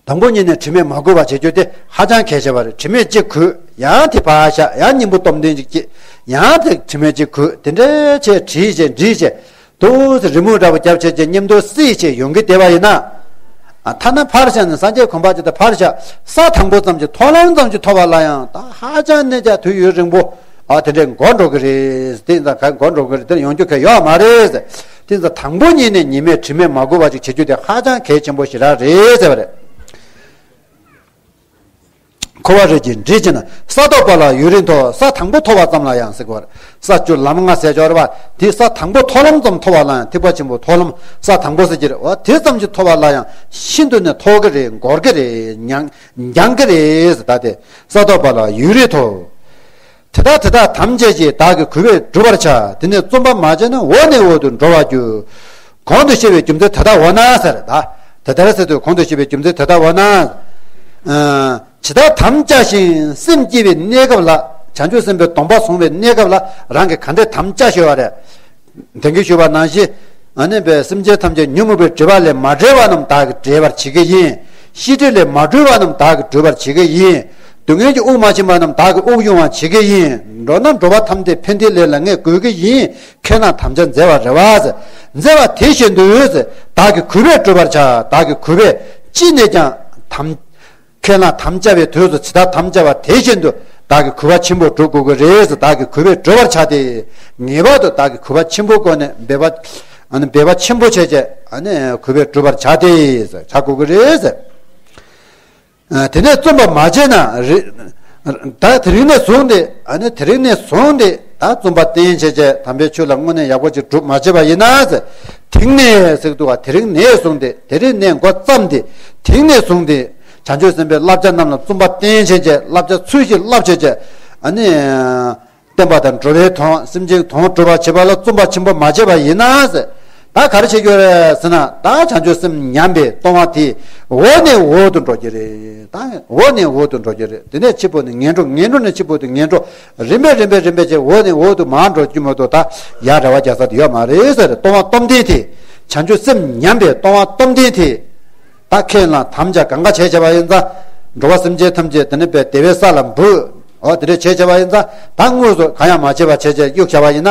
དང་པོ་ཉིད་ནས་དྲི་མས་མ་གོས་པ་བྱེད་རྒྱུ་དེ་ཧ་ཅང་གལ་ཆེ་བ་རེད། དྲི་མས་གཅིག་གོས། ཡང་དེ་ཕར་བཞག་ཡང་སྙིང་པོ་སྟོབས་ལྡན་ཅིག་སྐྱེས། ཡང་དེ་དྲི་མས་གཅིག་གོས། དེ་འདྲའི་ཆེད་བྲིས་བྱས་འདྲིས་བྱས་དུ་རི་མོ་འདྲ་པོ་རྒྱབ་བྱས་བྱས་མཉམ་དུ་བསིལ་བྱས་ཡོང་གི་བསྡད་པ་ཡིན་ན། ཨ་ཐ་ན་ཕར་བཞག་ནས་སངས་རྒྱས་གོ་འཕང་ཅིག་ད་ཕར་བཞག་ས་དང་པོ་ཙམ་གྱི་མཐོང་ལམ་ཙམ་གྱི་ཐོབ་པ་ལ་ཡང་ད་ཧ་ཅང་གནད་ཀྱང་དུས་ཡུན་རིང་པོ། ཨ་དེ་འདྲས་འགོར་འགྲོ་གི་རེད། དེ་ཡིན་ཙང་ག་འགོར་འགྲོ་གི་རེད། དེ་ཡོང་རྒྱུ་ག་ཡོད་མ་རེད། དེ་ཡིན་ཙང་དང་པོ་ཉིད་ནས་ཉེས་མེད་དྲི་མས་མ་གོས་པ་ཅིག་བྱེད་རྒྱུ་དེ་ཧ་ཅང་གལ་ཆེན་པོ་ཞེ་དྲག་རེད་ཟེར་བ་རེད། འཁོར་བ་རིགས་ཀྱི་འདྲེས་ཀྱིས་ན། ས་ཐོབ་པ་ལ་ཡུན་རིང་ཐོགས། ས་དང་པོ་ཐོབ་པ་ཙམ་ལ་ཡང་ཟེར་གྱི་ཡོད་རེད། ས་བཅུ་ལམ་ལྔ་ཟེར་གྱི་ཡོད་རེད་པ། དེ་ས་དང་པོ་ཐོབ་ལམ་ཙམ་ཐོབ་པ་ལ་ཡང་ཐེག་པ་ཆེན་པོའི་ཐོབ་ལམ་ས་དང་པོ་ཟེར་གྱི་རེད་པ། དེ་ཙམ་གྱིས་ཐོབ་པ་ལ་ཡང་ཤིན་ཏུ་ནས་ཐོགས་ཀྱི་རེད། འགོར་གྱི་རེད། མྱང་མྱང་གི་རེད་ཟེར། ད་དེ་ས་ཐོབ་པ་ལ་ཡུན་རིང་ཐོགས། དེ་དག་དེ་དག་ཐམས་ཅད་ཀྱིས། བདག་གིས་གུས་པས་བསྒྲུབ་པར་བྱ། དེ་ནས་བརྩོན་པ་མ་བྱས་ན། འོག་ནས་འོག་ཏུ་འགྲོ་བར་འགྱུར། གོང་དུ་བཤད་པའི་རྒྱུ་མཚན་དེ་ལྟ་བས་ན་ཟེར། ད་དེ་ལྟར་ཟེར་དུས་གོང་དུ་བཤད་པའི་རྒྱུ་མཚན་དེ་ལྟ་བས་ན། ཨ། ཇི་ལྟར་དམ་བཅའ་ཞིང་། སེམས་བསྐྱེད་པའི་གནས་སྐབས་ལ། བྱང་ཆུབ་སེམས་དཔའི་སྡོམ་པ་བཟུང་བའི་གནས་སྐབས་ལ་རང་གིས་ག་འདྲས་དམ་བཅའ་ཞུ་བ་རེད། དེང་གི་ཞུས་པ་ནང་བཞིན། ཨ་ནི་པའི་སེམས་ཅན་ཐམས་ཅད་ཉོན་མོངས་པའི་སྒྲིབ་པ་ལས་མ་གྲོལ་བ་རྣམས་བདག་གིས་བསྒྲལ་བར་བྱེད་ཀྱི་ཡིན། ཤེས་སྒྲིབ་ལས་མ་གྲོལ་བ་རྣམས་བདག་གིས་གྲོལ་བར་བྱེད་ཀྱི་ཡིན། སྡུག་བསྔལ་གྱི་དབུགས་མ་ཕྱིན་པ་རྣམས་བདག་གིས་དབུགས་དབྱུང་བར་བྱེད་ཀྱི་ཡིན། མདོར་ན་འགྲོ་བ་ཐམས་ཅད་ཕན་བདེའི་ལས་ལ་ངས་འགོད་ཀྱི་ཡིན། ཁས་བླངས་དམ་བཅའ་མཛད་པར་རེ་བ་ཟེར། མཛད་པ་དེ་བཞིན་དུ་ཟེར། བདག་གིས་གུས་པས་བསྒྲུབ་པར་བྱ། བདག་གིས་གུས་པས་ཅི་ནས་ཀྱང་དམ། ཁས་བླངས་དམ་བཅའ་བའི་དུས་སུ་ཇི་ལྟར་དམ་བཅའ་བ་དེ་བཞིན་དུ་བདག་གིས་གུས་པ་ཆེན་པོས་སྒྲུབ་དགོས་ཀྱི་རེད་ཟེར། བདག་གིས་གུས་པས་བསྒྲུབ་པར་བྱ་སྟེ། ངེས་པར་དུ་བདག་གིས་གུས་པ་ཆེན་པོའི་སྒོ་ནས་འབད་པ། ཨ་ནི་འབད་པ་ཆེན་པོ་བྱས་བྱས། ཨ་ནི་གུས་པས་བསྒྲུབ་པར་བྱ་སྟེ་ཟེར། བྱ་དགོས་ཀྱི་རེད་ཟེར། ཨ། དེ་ནས་བརྩོན་པ་མ་བྱས་ན་རེ། ད་དེ་རིང་ནས་བཟུང་སྟེ། ཨ་ནི་དེ་རིང་ནས་བཟུང་སྟེ་ད་བརྩོན་པ་བརྟན་བྱས་བྱས་དམ་པའི་ཆོས་ལ་དངོས་གནས་ཡག་པོ་ཅིག་སྒྲུབ་མ་བྱས་པ་ཡིན་ན་ཟེར། དེང་ནས་ཟེར་གྱི་འདུག་ག་དེ་རིང་ནས་བཟུང་སྟེ། དེ་རིང་ནས་འགོ་བརྩམས་ཏེ། དེང་ནས་བཟུང་སྟེ་བྱང་ཆུབ་སེམས་དཔའི་བསླབ་བྱ་རྣམས་ལ་བརྩོན་པ་བརྟན་བྱས་བྱས། བསླབ་བྱ་ཚུལ་བཞིན་བསླབ་བྱས་བྱས། ཨ་ནི། བསྟན་པ་དང་འགྲོ་བའི་དོན། སེམས་ཅན་དོན་སྒྲུབ་པར་བྱེད་པ་ལ་བརྩོན་པ་ཆེན་པོ་མ་བྱས་པ་ཡིན་ན་ཟེར། ད་ག་རེ་བྱེད་རྒྱུ་རེད་ཟེར་ན། ད་བྱང་ཆུབ་སེམས་ཉམས་པའི་ལྟུང་བ་དེ་འོག་ནས་འོག་ཏུ་འགྲོ་རྒྱུ་རེད། ད་འོག་ནས་འོག་ཏུ་འགྲོ་རྒྱུ་རེད། དེ་ནས་ཕྱི་པོ་ནས་ངན་འགྲོ། ངན་འགྲོ་ནས་ཕྱི་པོ་དེ་ངན་འགྲོ། རིམ་པས་རིམ་པས་རིམ་པས་བྱས་འོག་ནས་འོག་ཏུ་མར་འགྲོ་རྒྱུ་མ་གཏོགས། ད་ཡར་རེ་བ་རྒྱག་ས་དེ་ཡོད་མ་རེད་ཟེར། ལྟུང་བ་སྟོབས་ལྡན་དེ། བྱང་ཆུབ་སེམས་ཉམས་པའི་ལྟུང་བ་སྟོབས་ལྡན་དེ། ད་ཁས་བླངས་དམ་བཅའ་གང་ག་བྱས་བྱས་པ་ཡིན་ཙང་། འགྲོ་བ་སེམས་ཅན་ཐམས་ཅད་དེ་ནི་པའི་བདེ་བའི་ས་ལ་འབུད། འོ་དེ་འདྲས་བྱས་བྱས་པ་ཡིན་ཙང་། ད་དངོས་སུ་གང་ཡང་མ་བྱས་པ་བྱས་བྱས་གཡུག་བྱས་པ་ཡིན་ན།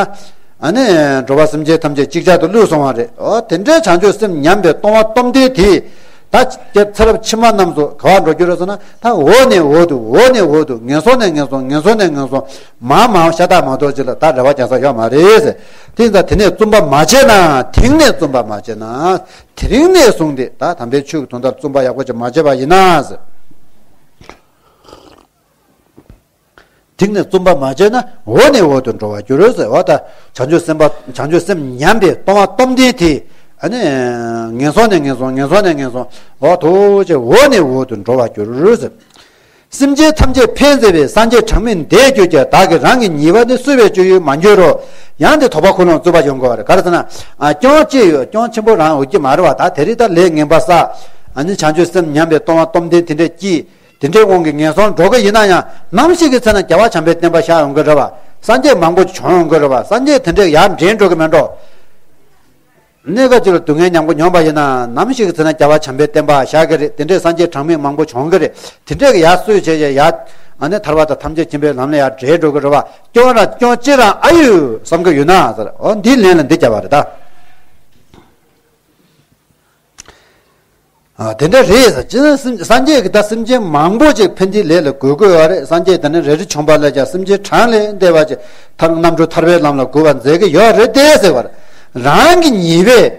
ཨ་ནི་འགྲོ་བ་སེམས་ཅན་ཐམས་ཅད་ཅིག་ཅར་དུ་བསླུས་སོང་བ་རེད། འོ་དེ་འདྲས་བྱང་ཆུབ་སེམས་ཉམས་པའི་ལྟུང་བ་སྟོབས་ལྡན་དེ། ད་ཚེ་རབས་ཕྱི་མ་རྣམས་སུ་ག་པར་འགྲོ་རྒྱུ་རེད་ཟེར་ན། ད་འོག་ནས་འོག་ཏུ། འོག་ནས་འོག་ཏུ། ངན་སོང་ནས་ངན་སོང་། ངན་སོང་ནས་ངན་སོང་། མར་མར་ཤ་སྟག་མ་གཏོགས་ཅིག་ལ་ད་རེ་བ་རྒྱག་ས་ཡོད་མ་རེད་ཟེར། དེ་ཡིན་ཙང་དེ་ནས་བརྩོན་པ་མ་བྱས་ན། དེང་ནས་བརྩོན་པ་མ་བྱས་ན། དེ་རིང་ནས་བཟུང་སྟེ་ད་དམ་པའི་ཆོས་ཀྱི་དོན་དག་བརྩོན་པ་ཡག་པོ་ཅིག་མ་བྱས་པ་ཡིན་ན་ཟེར། དེང་ནས་བརྩོན་པ་མ་བྱས་ན། འོག་ནས་འོག་ཏུ་འགྲོ་བར་འགྱུར་ཟེར། འོ་ད་བྱང་ཆུབ་སེམས་དཔའ། བྱང་ཆུབ་སེམས་ཉམས་པའི་ལྟུང་བ་སྟོབས་ལྡན་དེ། ཨ་ནི་ངན་སོང་ནས་ངན་སོང་། ངན་སོང་ནས་ངན་སོང་། འོ་ཐུགས་རྗེ། འོག་ནས་འོག་ཏུ་འགྲོ་བར་འགྱུར་ཟེར། སེམས་ཅན་ཐམས་ཅད་ཕན་མཛད་པའི། སངས་རྒྱས་གྲངས་མེད་འདས་གྱུར་ཀྱང་། བདག་གིས་རང་གི་ཉེས་པ་ནི། བསུ་བའི་སྤྱོད་ཡུལ་མ་གྱུར་རོ། ཡང་དེ་དོགས་པ་ཁུངས་ལུང་བཙུགས་པ་ཡོང་དགོས་པ་རེད། ག་རེ་ཟེར་ན། ཨ། སྐྱོན་ཅི་ཡོད། སྐྱོན་ཆེན་པོ་རང་ཡོད་ཀྱི་མ་རེད་པ། ད་དེ་རིང་ད་ལས་ངན་པ་བསགས། ཨ་ནི་བྱང་ཆུབ་སེམས་ཉམས་པའི་ལྟུང་བ་སྟོབས་ལྡན་དེ་འདྲས་སྐྱེས། དེ་འདྲའི་དབང་གིས་ངན་སོང་འགྲོ་གི་ཡིན་ན་ཡང་། ནམ་ཞིག་གི་ཚེ་ན་རྒྱལ་བ་བྱམས་པའི་བསྟན་པ་ཤར་ཡོང་གི་རེད་པ། སངས་རྒྱས་མང་པོ་བྱོན་ཡོང་གི་རེད་པ། སངས་རྒྱས་དེ་འདྲས་ཡར་འདྲེན་འགྲོ་གི་མེད་འགྲོ། གནས་སྐབས་ཅིག་ལ་སྡུག་བསྔལ་མྱོང་གི་མྱོང་པ་ཡིན་ན། ནམ་ཞིག་གི་ཚེ་ན་རྒྱལ་བ་བྱམས་པའི་བསྟན་པ་ཤར་གི་རེད། དེ་འདྲའི་སངས་རྒྱས་གྲངས་མེད་མང་པོ་བྱོན་གི་རེད། དེ་འདྲས་ཀྱི་ཡར་བསུ་བྱས་བྱས་ཡར། ཨ་ནི་ཐར་པ་དང་ཐམས་ཅད་མཁྱེན་པའི་ལམ་ལ་ཡར་འདྲེན་འགྲོ་གི་རེད་པ། སྐྱོན་ར་སྐྱོན་ཅི་རང་ཨ་ཡོད་བསམ་གི་ཡོད་ན་ཟེར། འོ་འདིའི་ལན་ལ་འདི་བརྒྱབ་པ་རེད་ད། ཨ། དེ་འདྲ་རེད་ཟེར། ཅི་སེམས། སངས་རྒྱས་ཀྱིས་ད་སེམས་ཅན་མང་པོ་ཅིག་ཕན་བདེའི་ལས་ལ་འགོད་དགོས་པ་རེད། སངས་རྒྱས་དེ་ནི་རེ་རེ་བྱོན་པ་ལས་ཀྱང་སེམས་ཅན་གྲངས་ལས་འདས་པ་ཅིག་ཐར། རྣམ་གྲོལ་ཐར་པའི་ལམ་ལ་འགོད་པར་མཛད་ཀྱི་ཡོད་རེད་དེ་ཟེར་བ་རེད། རང་གི་ཉེས་པས།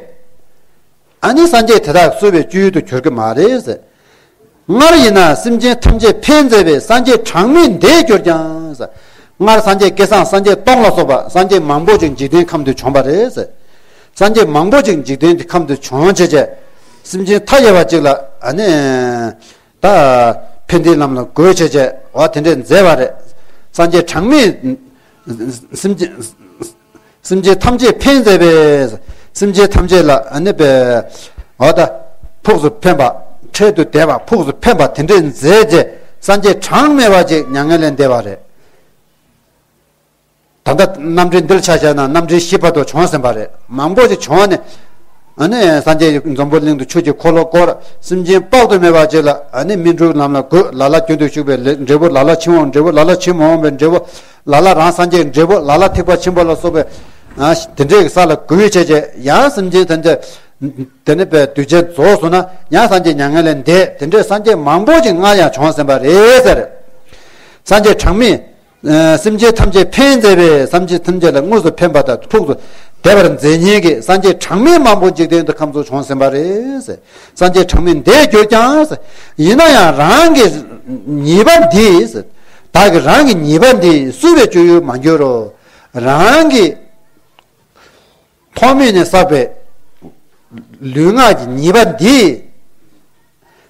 ཨ་ནི་སངས་རྒྱས་དེ་དག་བསུ་བའི་སྤྱོད་ཡུལ་དུ་གྱུར་གྱི་མ་རེད་ཟེར། སྔར་ཡིན་ན་སེམས་ཅན་ཐམས་ཅད་ཕན་མཛད་པའི། སངས་རྒྱས་གྲངས་མེད་འདས་གྱུར་ཀྱང་ཟེར། སྔར་སངས་རྒྱས་བསྐལ་བཟང་སངས་རྒྱས་སྟོང་ལ་སོགས་པ་སངས་རྒྱས་མང་པོ་ཅིག་འཇིག་རྟེན་ཁམས་དུ་བྱོན་པ་རེད་ཟེར། སངས་རྒྱས་མང་པོ་ཅིག་འཇིག་རྟེན་གྱི་ཁམས་དུ་བྱོན་བྱས་བྱས། སེམས་ཅན་མཐའ་ཡས་པ་ཅིག་ལ། ཨ་ནི་ད་ཕན་བདེའི་ལམ་ལ་འགོད་བྱས་བྱས། འོ་དེ་འདྲས་མཛད་པ་རེད། སངས་རྒྱས་གྲངས་མེད། སེམས་ཅན། སེམས་ཅན་ཐམས་ཅད་ཕན་མཛད་པའི། སེམས་ཅན་ཐམས་ཅད་ལ། ཨ་ནི་པའི། འོ་ད། ཕུགས་སུ་ཕན་པ། འཕྲལ་དུ་བདེ་བ། ཕུགས་སུ་ཕན་པ་དེ་འདྲས་མཛད་བྱས། སངས་རྒྱས་གྲངས་མེད་པ་ཅིག་མྱ་ངན་ལས་འདས་པ་རེད། ད་ལྟ་རྣམ་འདྲེན་འདིར་ཆ་བཞག་ན་རྣམ་འདྲེན་བཞི་བར་དུ་བྱོན་ཟིན་པ་རེད། མང་པོ་ཅིག་བྱོན་ནས། ཨ་ནི་སངས་རྒྱས་འཛམ་བུ་གླིང་དུ་ཆོས་ཀྱི་འཁོར་ལོ་བསྐོར། སེམས་ཅན་དཔག་ཏུ་མེད་པ་ཅིག་ལ། ཨ་ནི་སྨིན་གྲོལ་ལམ་ལ་འགོད། ལ་ལ་རྒྱུན་དུ་ཞུགས་པའི་ལས། འབྲས་བུ་ལ་ལ་ཕྱིར་འོང་། འབྲས་བུ་ལ་ལ་ཕྱིར་མ་འོང་བའི་འབྲས་བུ། ལ་ལ་རང་སངས་རྒྱས་འབྲས་བུ། ལ་ལ་ཐེག་པ་ཆེན་པོ་ལ་སོགས་པའི། ཨ། དེ་འདྲའི་ས་ལ་འགོད་བྱས་བྱས། ཡང་སེམས་ཅན་ཐམས་ཅད། དེ་ནི་པའི་དུས་ཆེན་རྫོགས་སོང་ན་ཡང་སངས་རྒྱས་མྱ་ངན་ལས་འདས། དེ་འདྲའི་སངས་རྒྱས་མང་པོ་ཅིག་སྔར་ཡང་བྱོན་ཟིན་པ་རེད་ཟེར། སངས་རྒྱས་གྲངས་མེད། ཨ། སེམས་ཅན་ཐམས་ཅད་ཕན་མཛད་པའི། སེམས་ཅན་ཐམས་ཅད་ལ་དངོས་སུ་ཕན་པ་དང་ཕུགས་སུ་བདེ་བར་མཛད་མཁན་གྱི་སངས་རྒྱས་གྲངས་མེད་མང་པོ་འཇིག་རྟེན་དུ་ཁམས་སུ་བྱོན་ཟིན་པ་རེད། སངས་རྒྱས་གྲངས་མེད་འདས་གྱུར་ཀྱང་། ཡིན་ན་ཡང་རང་གི་ ཉེས་པ་འདི། བདག་གིས་རང་གི་ཉེས་པ་འདི་བསུ་བའི་སྤྱོད་ཡུལ་མ་གྱུར་རོ། རང་གི་ཐོག་མེད་ནས་བསགས་པའི་ལུས་ངག་གི་ཉེས་པ་འདི།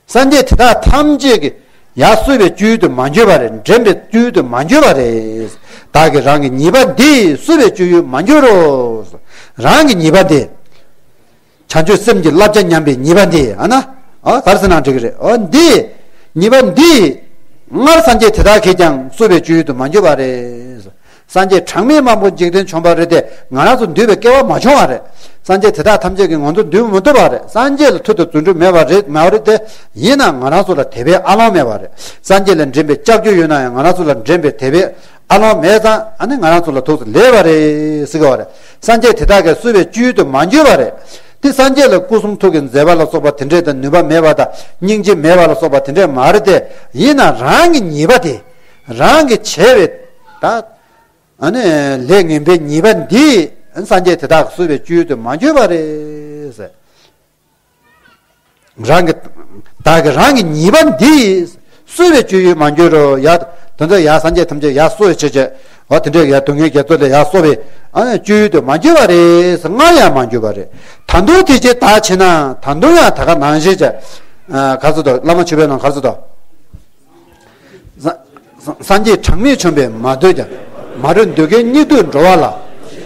སངས་རྒྱས་དེ་དག་ཐམས་ཅད་ཀྱིས་ཡར་བསུ་བའི་སྤྱོད་ཡུལ་དུ་མ་གྱུར་པ་རེད། འདྲེན་པའི་སྤྱོད་ཡུལ་དུ་མ་གྱུར་པ་རེད། བདག་གིས་རང་གི་ཉེས་པ་འདི་བསུ་བའི་སྤྱོད་ཡུལ་མ་གྱུར་རོ། རང་གི་ཉེས་པ་འདི། བྱང་ཆུབ་སེམས་ཀྱི་བསླབ་བྱ་ཉམས་པའི་ཉེས་པ་འདི། ཨ་ན། ཨ་ག་རེ་ཟེར་ན་འགྲིག་གི་རེད། ཨོ་འདི། ཉེས་པ་འདི། སྔར་སངས་རྒྱས་དེ་དག་གིས་ཀྱང་བསུ་བའི་སྤྱོད་ཡུལ་དུ་མ་གྱུར་པ་རེད། སངས་རྒྱས་གྲངས་མེད་མང་པོ་འཇིག་རྟེན་བྱོན་པ་རེད་དེ། ང་རང་ཚོ་འདུལ་བའི་སྐལ་བ་མ་བྱུང་བ་རེད། སངས་རྒྱས་དེ་དག་ཐམས་ཅད་ཀྱིས་ང་ཚོ་འདུལ་མི་ཐུབ་པ་རེད། སངས་རྒྱས་ལ་མཐུ་དང་རྫུ་འཕྲུལ་མེད་པ་རེད། མ་རེད་དེ། ཡིན་ནའང་ང་རང་ཚོ་ལ་དད་པའི་ཨ་ལོང་མེད་པ་རེད། སངས་རྒྱས་ལ་འདྲེན་པའི་ལྕགས་ཀྱུ་ཡོད་ན་ཡང་ང་རང་ཚོ་ལ་འདྲེན་པའི་དད་པའི་ཨ་ལོང་མེད་ཙང་། ཨ་ནི་ང་རང་ཚོ་ལ་ཐུགས་སུ་ལེགས་པ་རེད་ཟེར་གི་བ་རེད། སངས་རྒྱས་དེ་དག་གིས་བསུ་བའི་སྤྱོད་ཡུལ་དུ་མ་གྱུར་པ་རེད། དེ་སངས་རྒྱས་ལ་སྐུ་གསུང་ཐུགས་ཀྱི་མཛད་པ་ལ་སོགས་པ་དེ་འདྲས་དང་ནུས་པ་མེད་པ་དང་སྙིང་རྗེ་མེད་པ་ལ་སོགས་པ་དེ་འདྲས་མ་རེད་དེ། ཡིན་ན་རང་གི་ཉེས་པ་དེ། རང་གིས་བྱས་པའི་ད། ཨ་ནི་ལས་ངན་པའི་ཉེས་པ་འདི་སངས་རྒྱས་དེ་དག་གིས་བསུ་བའི་སྤྱོད་ཡུལ་དུ་མ་གྱུར་པ་རེད་ཟེར། རང་གི། བདག་གིས་རང་གི་ཉེས་པ་འདི་བསུ་བའི་སྤྱོད་ཡུལ་མ་གྱུར་རོ། ཡ། དེ་ཚོ་ཡ་སངས་རྒྱས་ཐམས་ཅད་ཡ་བསུ་བའི་ཆེད་ཅེས། འོ་དེ་འདྲས་ཡ་སྡུག་བསྔལ་རྒྱ་མཚོ་ལས་ཡ་བསུ་བའི། ཨ་ནི་སྤྱོད་ཡུལ་དུ་མ་གྱུར་པ་རེད། སྔར་ཡང་མ་གྱུར་པ་རེད། ད་དུང་དེ་བཞིན་བདག་བྱེད་ན། ད་དུང་ཡང་ད་ག་ནང་བཞིན་བྱས། ཨ་ག་ཚོད་དོ། བླ་མ་མཆོད་པའི་ནང་ག་ཚོད་དོ། ས་ས་སངས་རྒྱས་གྲངས་མེད་བྱོན་པས་མ་ཐོས་ཀྱང་། མ་རིག་འདོད་དགའི་སྙིགས་དུས་འགྲོ་བ་ལ།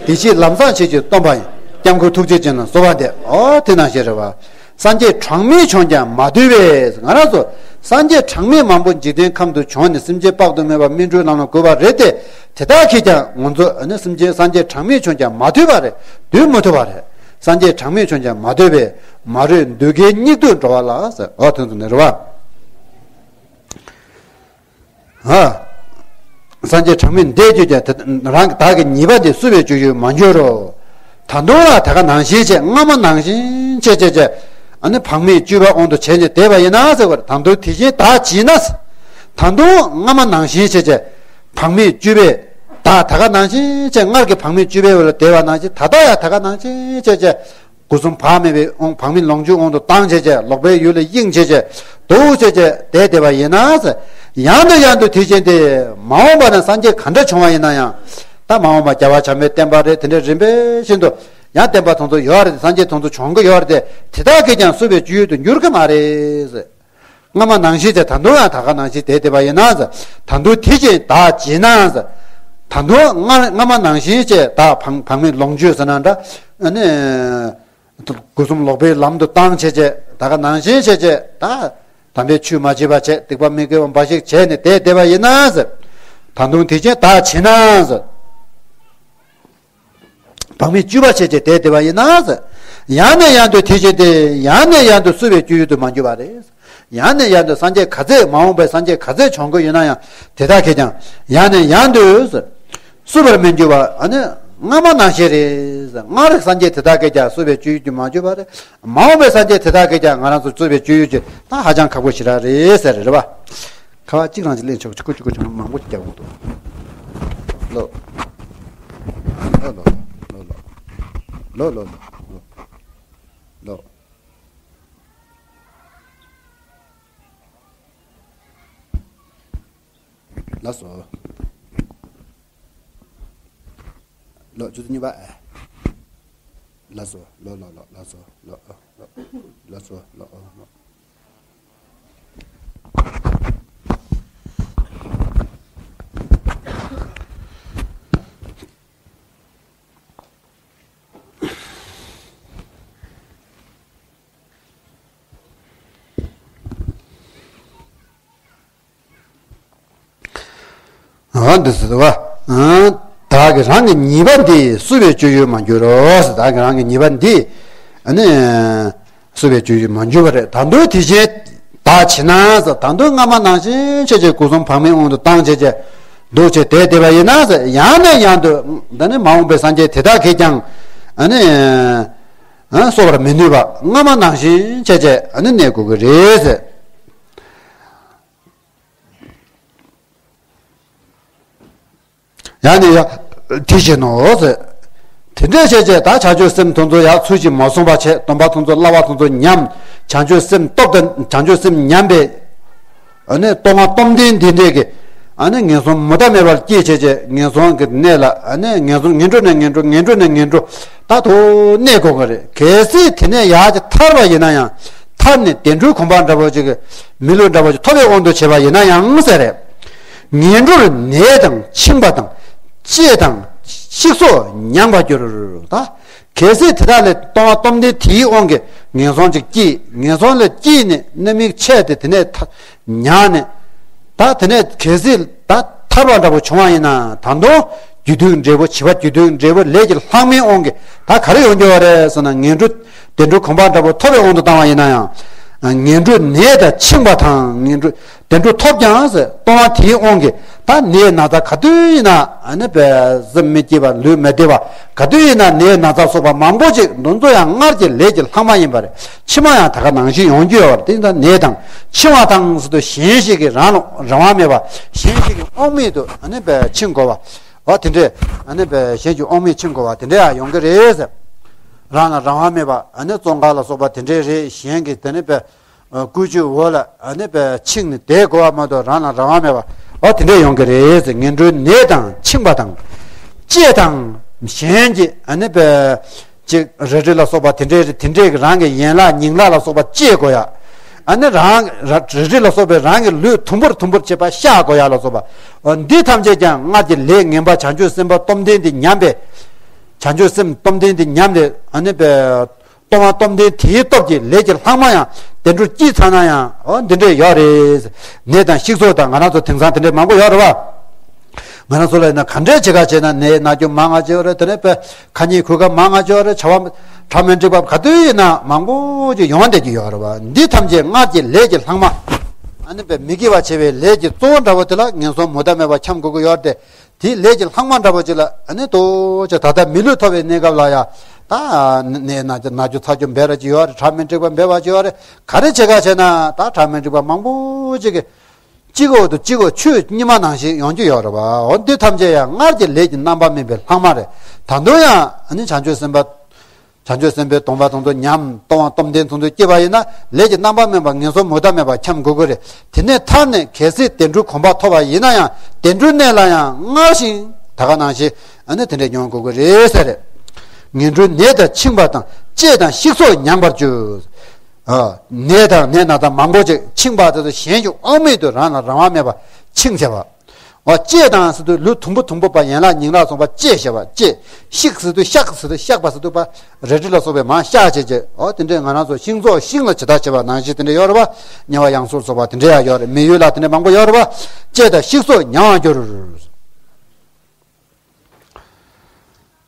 དེ་ཕྱིར་ལམ་བཟང་བྱེད་ཅིང་སྟོན་པ་ཡི། སྐྱབས་མགོན་ཐུགས་རྗེ་ཅན་ལ་གསོལ་བ་འདེབས། འོ་དེ་ནང་བཞིན་རེད་བ། སངས་རྒྱས་གྲངས་མེད་བྱོན་ཀྱང་མ་ཐོས་པས། ང་རང་ཚོ་སངས་རྒྱས་གྲངས་མེད་མང་པོ་འཇིག་རྟེན་ཁམས་དུ་བྱོན་ནས་སེམས་ཅན་དཔག་ཏུ་མེད་པ་སྨིན་གྲོལ་ལམ་ལ་བཀོད་པ་རེད་དེ། དེ་དག་གིས་ཀྱང་ང་ཚོ་ནི་སེམས་ཅན་སངས་རྒྱས་གྲངས་མེད་བྱོན་ཀྱང་མ་ཐོས་པ་རེད། འདུལ་མི་ཐུབ་པ་རེད། སངས་རྒྱས་གྲངས་མེད་བྱོན་ཀྱང་མ་ཐོས་པས། མ་རིག་འདོད་དགའི་སྙིགས་དུས་འགྲོ་བ་ལ་ཟེར། འོ་དེ་ཚོ་ནི་རེད་བ། ཨ། སངས་རྒྱས་གྲངས་མེད་འདས་གྱུར་ཀྱང་། དེ་རང་གི་བདག་གི་ཉེས་པ་དེ་བསུ་བའི་སྤྱོད་ཡུལ་མ་གྱུར་རོ། ད་དུང་ཡང་ད་ག་ནང་བཞིན་བྱས། སྔ་མ་ནང་བཞིན་བྱས་བྱས་བྱས། ཨ་ནི་བག་མེད་སྤྱོད་པའི་དབང་དུ་བྱས་ནས་བསྡད་པ་ཡིན་ན་ཟེར་བ་རེད། ད་དུང་དེ་བཞིན་བདག་བྱེད་ན། ད་དུང་སྔ་མ་ནང་བཞིན་བྱས་བྱས། བག་མེད་སྤྱོད་པའི་བདག་ད་ག་ནང་བཞིན་བྱས། སྔར་གྱི་བག་མེད་སྤྱོད་པའི་འོག་ལ་བསྡད་པ་ནང་བཞིན་ད་ལྟ་ཡང་ད་ག་ནང་བཞིན་བྱས་བྱས། སྒོ་གསུམ་བག་མེད་པའི་དབང་། བག་མེད་ལོངས་སྤྱོད་དབང་དུ་བཏང་བྱས་བྱས། ལོག་པའི་ཡུལ་ལ་གཡེང་བྱས་བྱས། འདུག་བྱས་བྱས་བསྡད་བསྡད་པ་ཡིན་ན། ཡང་དང་ཡང་དུ་དེ་བཞིན་ཏེ། མ་འོངས་པ་ན་སངས་རྒྱས་ག་འདྲ་བྱུང་བ་ཡིན་ན་ཡང་། ད་མ་འོངས་པ་རྒྱལ་བ་བྱམས་པའི་བསྟན་པ་རེད། དེ་འདྲ་རིམ་པས་བཞིན་དུ་ཡང་བསྟན་པ་དེ་ཚོ་ཡོད་རེད། སངས་རྒྱས་དེ་ཚོ་བྱུང་གི་ཡོད་རེད་དེ། དེ་དག་གིས་ཀྱང་བསུ་བའི་སྤྱོད་ཡུལ་དུ་འགྱུར་གི་མ་རེད། སྔ་མ་ནང་བཞིན་བྱས། ད་དུང་ཡང་ད་ག་ནང་བཞིན་བསྡད་བསྡད་པ་ཡིན་ན། ད་དུང་དེ་བཞིན་བདག་བྱེད་ན། ད་དུང་སྔ་སྔ་མ་ནང་བཞིན་བྱས། བདག་བག་བག་མེད་ལོངས་སྤྱོད་ཟེར་ན་འདྲ། ཨ་ནི། སྒོ་གསུམ་ལོག་པའི་ལམ་དུ་བཏང་བྱས་བྱས། ད་ག་ནང་བཞིན་བྱས་བྱས། ད་དམ་པའི་ཆོས་མ་བྱས་པ་བྱས། སྡིག་པ་མི་དགེ་བ་འབའ་ཞིག་བྱས་ནས་བསྡད་བསྡད་པ་ཡིན་ན། ད་དུང་དེ་བཞིན་བདག་བྱེད་ན། བག་མེད་སྤྱོད་པ་བྱས་བྱས་བསྡད་བསྡད་པ་ཡིན་ན། ཡང་ནས་ཡང་དུ་དེ་བཞིན་ཏེ། ཡང་ནས་ཡང་དུ་བསུ་བའི་སྤྱོད་ཡུལ་དུ་མ་གྱུར་པ་རེད། ཡང་ནས་ཡང་དུ་སངས་རྒྱས་ག་ཚད། མ་འོངས་པའི་སངས་རྒྱས་ག་ཚད་བྱོན་གྱི་ཡོད་ན་ཡང་། དེ་དག་གིས་ཀྱང་ཡང་ནས་ཡང་དུ་བསུ་བར་མི་འགྱུར་བ། ཨ་ནི་སྔ་མ་ནང་བཞིན་རེད། སྔར་སངས་རྒྱས་དེ་དག་གིས་ཀྱང་བསུ་བའི་སྤྱོད་ཡུལ་དུ་མ་གྱུར་པ་རེད། མ་འོངས་པའི་སངས་རྒྱས་དེ་དག་གིས་ཀྱང་ང་རང་ཚོ་བསུ་བའི་སྤྱོད་ཡུལ་དུ། ད་ཧ་ཅང་ཁག་པོ་ཞེ་དྲག་རེད་ཟེར་རེད་བ། ཁ་པར་གཅིག་རང་གཅིག་ལེན་ཆོག་གཅིག་གཅིག་གཅིག་མང་པོ་རྒྱག་དགོས་འདུག་ལོ། ལོ་ལོ་ལོ། ལོ་ལོ་ལོ། ལོ། ལགས་སོ། ལོ་བཅུ་གཉིས་པ། ལགས་སོ། ལོ་ལོ་ལོ། ལགས་སོ། ལོ། ལོ། ལགས་སོ། ལོ། ལོ། ཨ་འདི་ཟེར་བ། ཨ་བདག་གིས་རང་གི་ཉེས་པ་འདི་བསུ་བའི་སྤྱོད་ཡུལ་མ་གྱུར་རོ་ཟེར། བདག་གིས་རང་གི་ཉེས་པ་འདི་ཨ་ནི་བསུ་བའི་སྤྱོད་ཡུལ་མ་གྱུར་པ་རེད། ད་དུང་དེ་བཞིན་བདག་བྱེད་ན་ཟེར། ད་དུང་སྔ་མ་ནང་བཞིན་བྱས་བྱས། སྒོ་གསུམ་བག་མེད་དབང་དུ་བཏང་བྱས་བྱས། འདུག་བྱས་བསྡད་བསྡད་པ་ཡིན་ན་ཟེར། ཡང་ནས་ཡང་དུ་ད་ནི་མ་འོངས་པའི་སངས་རྒྱས་དེ་དག་གིས་ཀྱང་ཨ་ནི་ཨ་གསོ་བར་མི་ནུས་པ། སྔ་མ་ནང་བཞིན་བྱས་བྱས་ཨ་ནི་གནས་དགོས་ཀྱི་རེད་ཟེར། ཡང་ནས་ཡང་དེ་བཞིན་ནོ་ཟེར། དེ་འདྲས་བྱས་བྱས། ད་བྱང་ཆུབ་སེམས་དེ་ཚོ་ཡང་ཚུལ་བཞིན་མ་བསྲུངས་པ་བྱས། སྡོམ་པ་དེ་ཚོ། བསླབ་པ་དེ་ཚོ་ཉམས། བྱང་ཆུབ་སེམས་སྟོབས་དང་། བྱང་ཆུབ་སེམས་ཉམས་པས། ཨ་ནི་སྟོང་པ་སྟོང་ལྡན་དེ་འདྲས་ཀྱི་ཨ་ནི་ངན་སོང་མུ་མཐའ་མེད་པར་སྐྱེ་བྱེད་ཀྱི་ངན་སོང་གི་གནས་ལ། ཨ་ནི་ངན་སོང་ངན་འགྲོ་ནས་ངན་འགྲོ། ངན་འགྲོ་ནས་ངན་འགྲོ། ད་དུ་གནས་དགོས་ཀྱི་རེད། གལ་སྲིད་དེ་ནས་ཡར་གྱི་ཐར་བ་ཡིན་ན་ཡང་། ཐར་ནས་བདེ་འགྲོའི་གོ་འཕང་འདྲ་པོ་ཅིག་གི་མི་ལུས་འདྲ་པོ་ཅིག་ཐོབ་པའི་དབང་དུ་བྱས་པ་ཡིན་ན་ཡང་ཟེར་རེད། ངན་འགྲོར་ནད་དང་འཆིང་བ་དང་། བཅད་དང་ཤིག་སོགས་མྱང་བར་འགྱུར། ད་གལ་སྲིད་དེ་དག་ལས་སྟོང་པ་སྟོང་ལྡན་དེའི་དབང་གིས་ངན་སོང་ཅིག་སྐྱེས། ངན་སོང་ལས་སྐྱེས་ནས་རྣམ་སྨིན་ཆད་དེ་དེ་ནས་ཐ- མྱངས་ནས། ད་དེ་ནས་གལ་སྲིད་ད་ཐར་བ་འདྲ་པོ་བྱུང་བ་ཡིན་ན། ད་དུང་རྒྱུ་མཐུན་འབྲས་བུ། བྱས་པ་རྒྱུ་མཐུན་འབྲས་བུ། ལས་ཀྱི་ལྷག་མའི་དབང་གིས་ད་ག་རེ་ཡོང་རྒྱུ་བ་རེད་ཟེར་ན། ངན་འགྲོ་བདེ་འགྲོ་གོ་འཕང་འདྲ་པོ་ཐོབ་པའི་དབང་དུ་བཏང་བ་ཡིན་ན་ཡང་། ངན་འགྲོའི་ནད་དང་འཆིང་བ་དང་། ངན་འགྲོ་བདེ་འགྲོ་ཐོབ་ཀྱང་ཟེར། སྟོང་པ་དེའི་དབང་གིས་ད་ནད་ན་ཚ་ག་དུས་ཡིན་ན། ཨ་ནི་པའི་སེམས་མི་སྐྱིད་པ། ལུས་མི་བདེ་བ། ག་དུས་ཡིན་ན་ནད་ན་ཚ་སོགས་པ་མང་པོ་ཅིག་འདི་ཚོ་ཡང་སྔར་གྱི་ལས་ཀྱི་ལྷག་མ་ཡིན་པ་རེད། ཕྱི་མ་ཡང་ད་ག་ནང་བཞིན་ཡོང་རྒྱུ་ཡོད་པ་རེད། དེ་ཡིན་ཙང་ནད་དང་འཆིང་བ་དང་ཟེར་དུས་གཞན་ཞིག་གིས་རང་ལ་རང་དབང་མེད་པ། གཞན་ཞིག་གི་དབང་མེད་དུ་ཨ་ནི་པའི་འཆིང་དགོས་པ། འོ་དེ་འདྲས། ཨ་ནི་པའི་གཞན་གྱི་དབང་མེད་འཆིང་དགོས་པ་དེ་འདྲས་ཡང་ཡོང་གི་རེད་ཟེར། རང་ལ་རང་དབང་མེད་པ། ཨ་ནི་བཙོན་ཁང་ལ་སོགས་པ་དེ་འདྲས་རེད། གཞན་གྱི་དེ་ནི་པའི་ཨ་བཀོལ་སྤྱོད་འོག་ལ་ཨ་ནི་པའི་འཆིང་ནས་བསྡད་དགོས་པ་མ་གཏོགས་རང་ལ་རང་དབང་མེད་པ། འོ་དེ་འདྲས་ཡོང་གི་རེད་ཟེར། ངན་འགྲོའི་ནད་དང་འཆིང་བ་དང་། བཅད་དང་། གཞན་གྱི་ཨ་ནི་པའི་ཅིག་རལ་གྲི་ལ་སོགས་པ་དེ་འདྲས་དེ་འདྲས་ཀྱི་རང་གི་ཡན་ལག་ཉིང་ལག་ལ་སོགས་པ་བཅད་དགོས་ཡ། ཨ་ནི་རང་རལ་གྲི་ལ་སོགས་པའི་རང་གི་ལུས་དུམ་བུར་དུམ་བུར་བྱེད་པ་གཤགས་དགོས་ཡ་ལ་སོགས་པ། འོ་འདི་ཐམས་ཅད་ཀྱང་སྔར་གྱི་ལས་ངན་པ་བྱང་ཆུབ་སེམས་དཔའ་སྟོབས་ལྡན་དེ་ཉམས་པས། བྱང་ཆུབ་སེམས་སྟོབས་ལྡན་དེ་ཉམས་ཏེ་ཨ་ནི་པའི་སྟོང་པ་སྟོབས་ལྡན་དེའི་སྟོབས་ཀྱིས་ལས་ཀྱི་ལྷག་མ་ཡང་བདེ་འགྲོར་སྐྱེས་ཚར་ན་ཡང་། འོ་འདི་འདྲས་ཡོད་རེད། ནད་དང་ཤིག་སོགས་དང་། ང་རང་ཚོ་དེང་སང་དེ་འདྲས་མང་པོ་ཡོད་རེད་བ། ང་རང་ཚོ་ལ་ཡིན་ན་ག་འདྲས་བྱེད་ག་བྱས་ན་ནད་ན་རྒྱུ་མང་ང་ཅིག་ཡོད་རེད། དེ་ནས་པའི་ཁ་ཉིན་གོད་ཁ་མང་ང་ཅིག་ཡོད་རེད། བྱ་བ་གྲ་མི་འགྲིག་པ་ག་དུས་ཡིན་ན་མང་པོ་ཅིག་ཡོང་བསྡད་ཀྱི་ཡོད་རེད་བ། འདི་ཐམས་ཅད་སྔར་གྱི་ལས་ཀྱི་ལྷག་མ། ཨ་ནི་པའི་མི་དགེ་བ་བྱས་པའི་ལས་ཀྱི་གཙོ་བོ་འདྲ་བོ་དེ་ལ་ངན་སོང་མུ་མཐའ་མེད་པ་འཁྱམས་དགོས་ཀྱི་ཡོད་རེད་དེ། དེའི་ལས་ཀྱི་ལྷག་མ་འདྲ་པོ་ཅིག་ལ་ཨ་ནི་ལྟོས་ཅིག་ད་ལྟ་མི་ལུས་ཐོབ་པའི་གནས་སྐབས་ལ་ཡ། ད་ནད་ན་ན་རྒྱུ་ཚ་རྒྱུ་འབད་ར་ཅིག་ཡོད་རེད། གྲ་མི་འགྲིག་པ་འབད་བ་ཅིག་ཡོད་རེད། ག་རེ་བྱེད་ག་བྱས་ན་ད་གྲ་མི་འགྲིག་པ་མང་པོ་ཅིག་གི་གཅིག་འོག་ཏུ་གཅིག་འོག་ཆུ་གཉིས་མ་ནང་བཞིན་ཡོང་རྒྱུ་ཡོད་རེད་བ། འོ་འདི་ཐམས་ཅད་ཡང་སྔར་གྱི་ལས་ཀྱི་རྣམ་པ་སྨིན་པའི་ལྷག་མ་རེད། ད་དུང་ཡང་ཨ་ནི་བྱང་ཆུབ་སེམས་དཔའ། བྱང་ཆུབ་སེམས་དཔའི་སྡོམ་པ་དེ་ཚོ་ཉམས། སྟོང་པ་སྟོབས་ལྡན་དེ་ཚོ་སྐྱེས་པ་ཡིན་ན་ལས་ཀྱི་རྣམ་པ་སྨིན་པ་ངན་སོང་མུ་མཐའ་མེད་པ་འཁྱམས་དགོས་ཀྱི་རེད། དེ་ནས་ཐར་ནས་གལ་སྲིད་བདེ་འགྲོའི་གོ་འཕང་ཐོབ་པ་ཡིན་ན་ཡང་བདེ་འགྲོའི་གནས་ལ་ཡང་སྔར་བཞིན་ད་ག་ནང་བཞིན་ཨ་ནི་དེ་འདྲས་མྱོང་དགོས་ཀྱི་རེད་ཟེར། ངན་འགྲོའི་ནད་དང་འཆིང་བ་དང་། བཅད་དང་ཤིག་སོགས་མྱང་བར་འགྱུར། ཨ། ནད་དང་ནད་ན་ཚ་མང་པོ་ཅིག་འཆིང་བ་དེ་ཚོ་གཞན་གྱི་དབང་མེད་དུ་རང་ལ་རང་དབང་མེད་པ་འཆིང་བྱ་བ། འོ་བཅད་དང་ཟེར་དུས་ལུས་དུམ་བུ་དུམ་བུ་པ་ཡན་ལག་ཉིང་ལག་སོགས་པ་བཅད་བྱ་བ་བཅད། ཤིག་ཟེར་དུས་གཤག་ཟེར་དུས་གཤག་པ་ཟེར་དུས་པ་རལ་གྲི་ལ་སོགས་པས་མར་གཤག་བྱེད་ཅེས། འོ་དེ་འདྲས་ང་རང་ཚོ་ཤིང་ཚོགས་ཤིང་ལ་ཇི་ལྟར་བྱེད་པ་ནང་བཞིན་དེ་འདྲས་ཡོད་རེད་བ། དམྱལ་བ་ཡང་སོས་སོགས་པ་དེ་འདྲས་ཡང་ཡོད་རེད། མི་ཡུལ་ལ་དེ་འདྲས་མང་པོ་ཡོད་རེད་བ། བཅད་དང་ཤིག་སོགས་མྱང་བར་འགྱུར།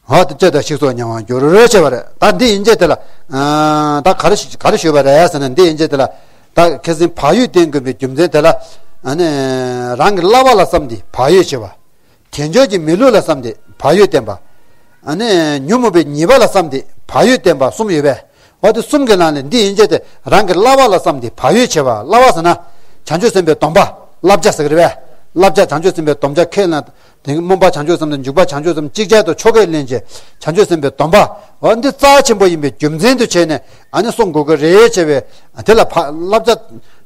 འོ་དེ་བཅད་དང་ཤིག་སོགས་མྱང་བར་འགྱུར་ཟེར་བ་རེད། ད་འདི་ཡན་ཆད་དེ་ལ། ཨ། ད་ག་རེ་ཞུ་ག་རེ་ཞུས་པ་རེད་ཟེར་ན། འདི་ཡན་ཆད་དེ་ལ་ད་ཁ་སང་བག་ཡོད་བསྟེན་དགོས་པའི་རྒྱུ་མཚན་དེ་ལ། ཨ་ནི་རང་གི་བསླབ་པ་ལ་བསམ་སྟེ་བག་ཡོད་བྱེད་པ། དལ་འབྱོར་གྱི་མི་ལུས་ལ་བསམ་སྟེ་བག་ཡོད་བསྟེན་པ། ཨ་ནི་ཉོན་མོངས་པའི་ཉེས་པ་ལ་བསམ་སྟེ་བག་ཡོད་བསྟེན་པ་གསུམ་ཡོད་པས། འོ་དེ་གསུམ་གྱི་ནང་ནས་འདི་ཡན་ཆད་དེ་རང་གི་བསླབ་པ་ལ་བསམ་སྟེ་བག་ཡོད་བྱེད་པ། བསླབ་པ་ཟེར་ན་བྱང་ཆུབ་སེམས་དཔའི་སྡོམ་པ། བསླབ་བྱ་ཟེར་གྱི་རེད་པས། བསླབ་བྱ་བྱང་ཆུབ་སེམས་དཔའི་སྡོམ་བྱ་ཁས་བླངས། དེ་སྨོན་པ་བྱང་ཆུབ་སེམས་དང་འཇུག་པ་བྱང་ཆུབ་སེམས། ཅིག་ཅར་དུ་ཆོ་གས་ལེན་བྱེད་བྱང་ཆུབ་སེམས་དཔའི་སྡོམ་པ། འོ་འདི་རྩ་ཆེན་པོ་ཡིན་པའི་རྒྱུ་མཚན་དུ་བྱས་ནས་ཨ་ནི་གསུང་དགོས་ཀྱི་རེད་བྱས་པས། དེ་ལ་བག་བསླབ་བྱ་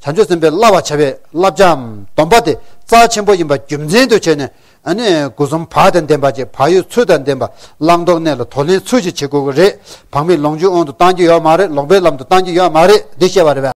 བྱང་ཆུབ་སེམས་དཔའི་བསླབ་པར་བྱ་བའི་བསླབ་བྱའམ་སྡོམ་པ་དེ་རྩ་ཆེན་པོ་ཡིན་པའི་རྒྱུ་མཚན་དུ་བྱས་ནས། ཨ་ནི་སྒོ་གསུམ་བག་དང་ལྡན་པ་ཅིག་བག་ཡོད་ཚུལ་དང་ལྡན་པ། བླང་དོར་གནས་ལ་དོར་ལེན་ཚུལ་བཞིན་བྱེད་དགོས་ཀྱི་རེད། བག་མེད་ལོངས་སྤྱོད་དབང་དུ་བཏང་རྒྱུ་ཡོད་མ་རེད། ལོག་པའི་ལམ་དུ་བཏང་རྒྱུ་ཡོད་མ་རེད། འདི་བཤད་པ་རེད་པས།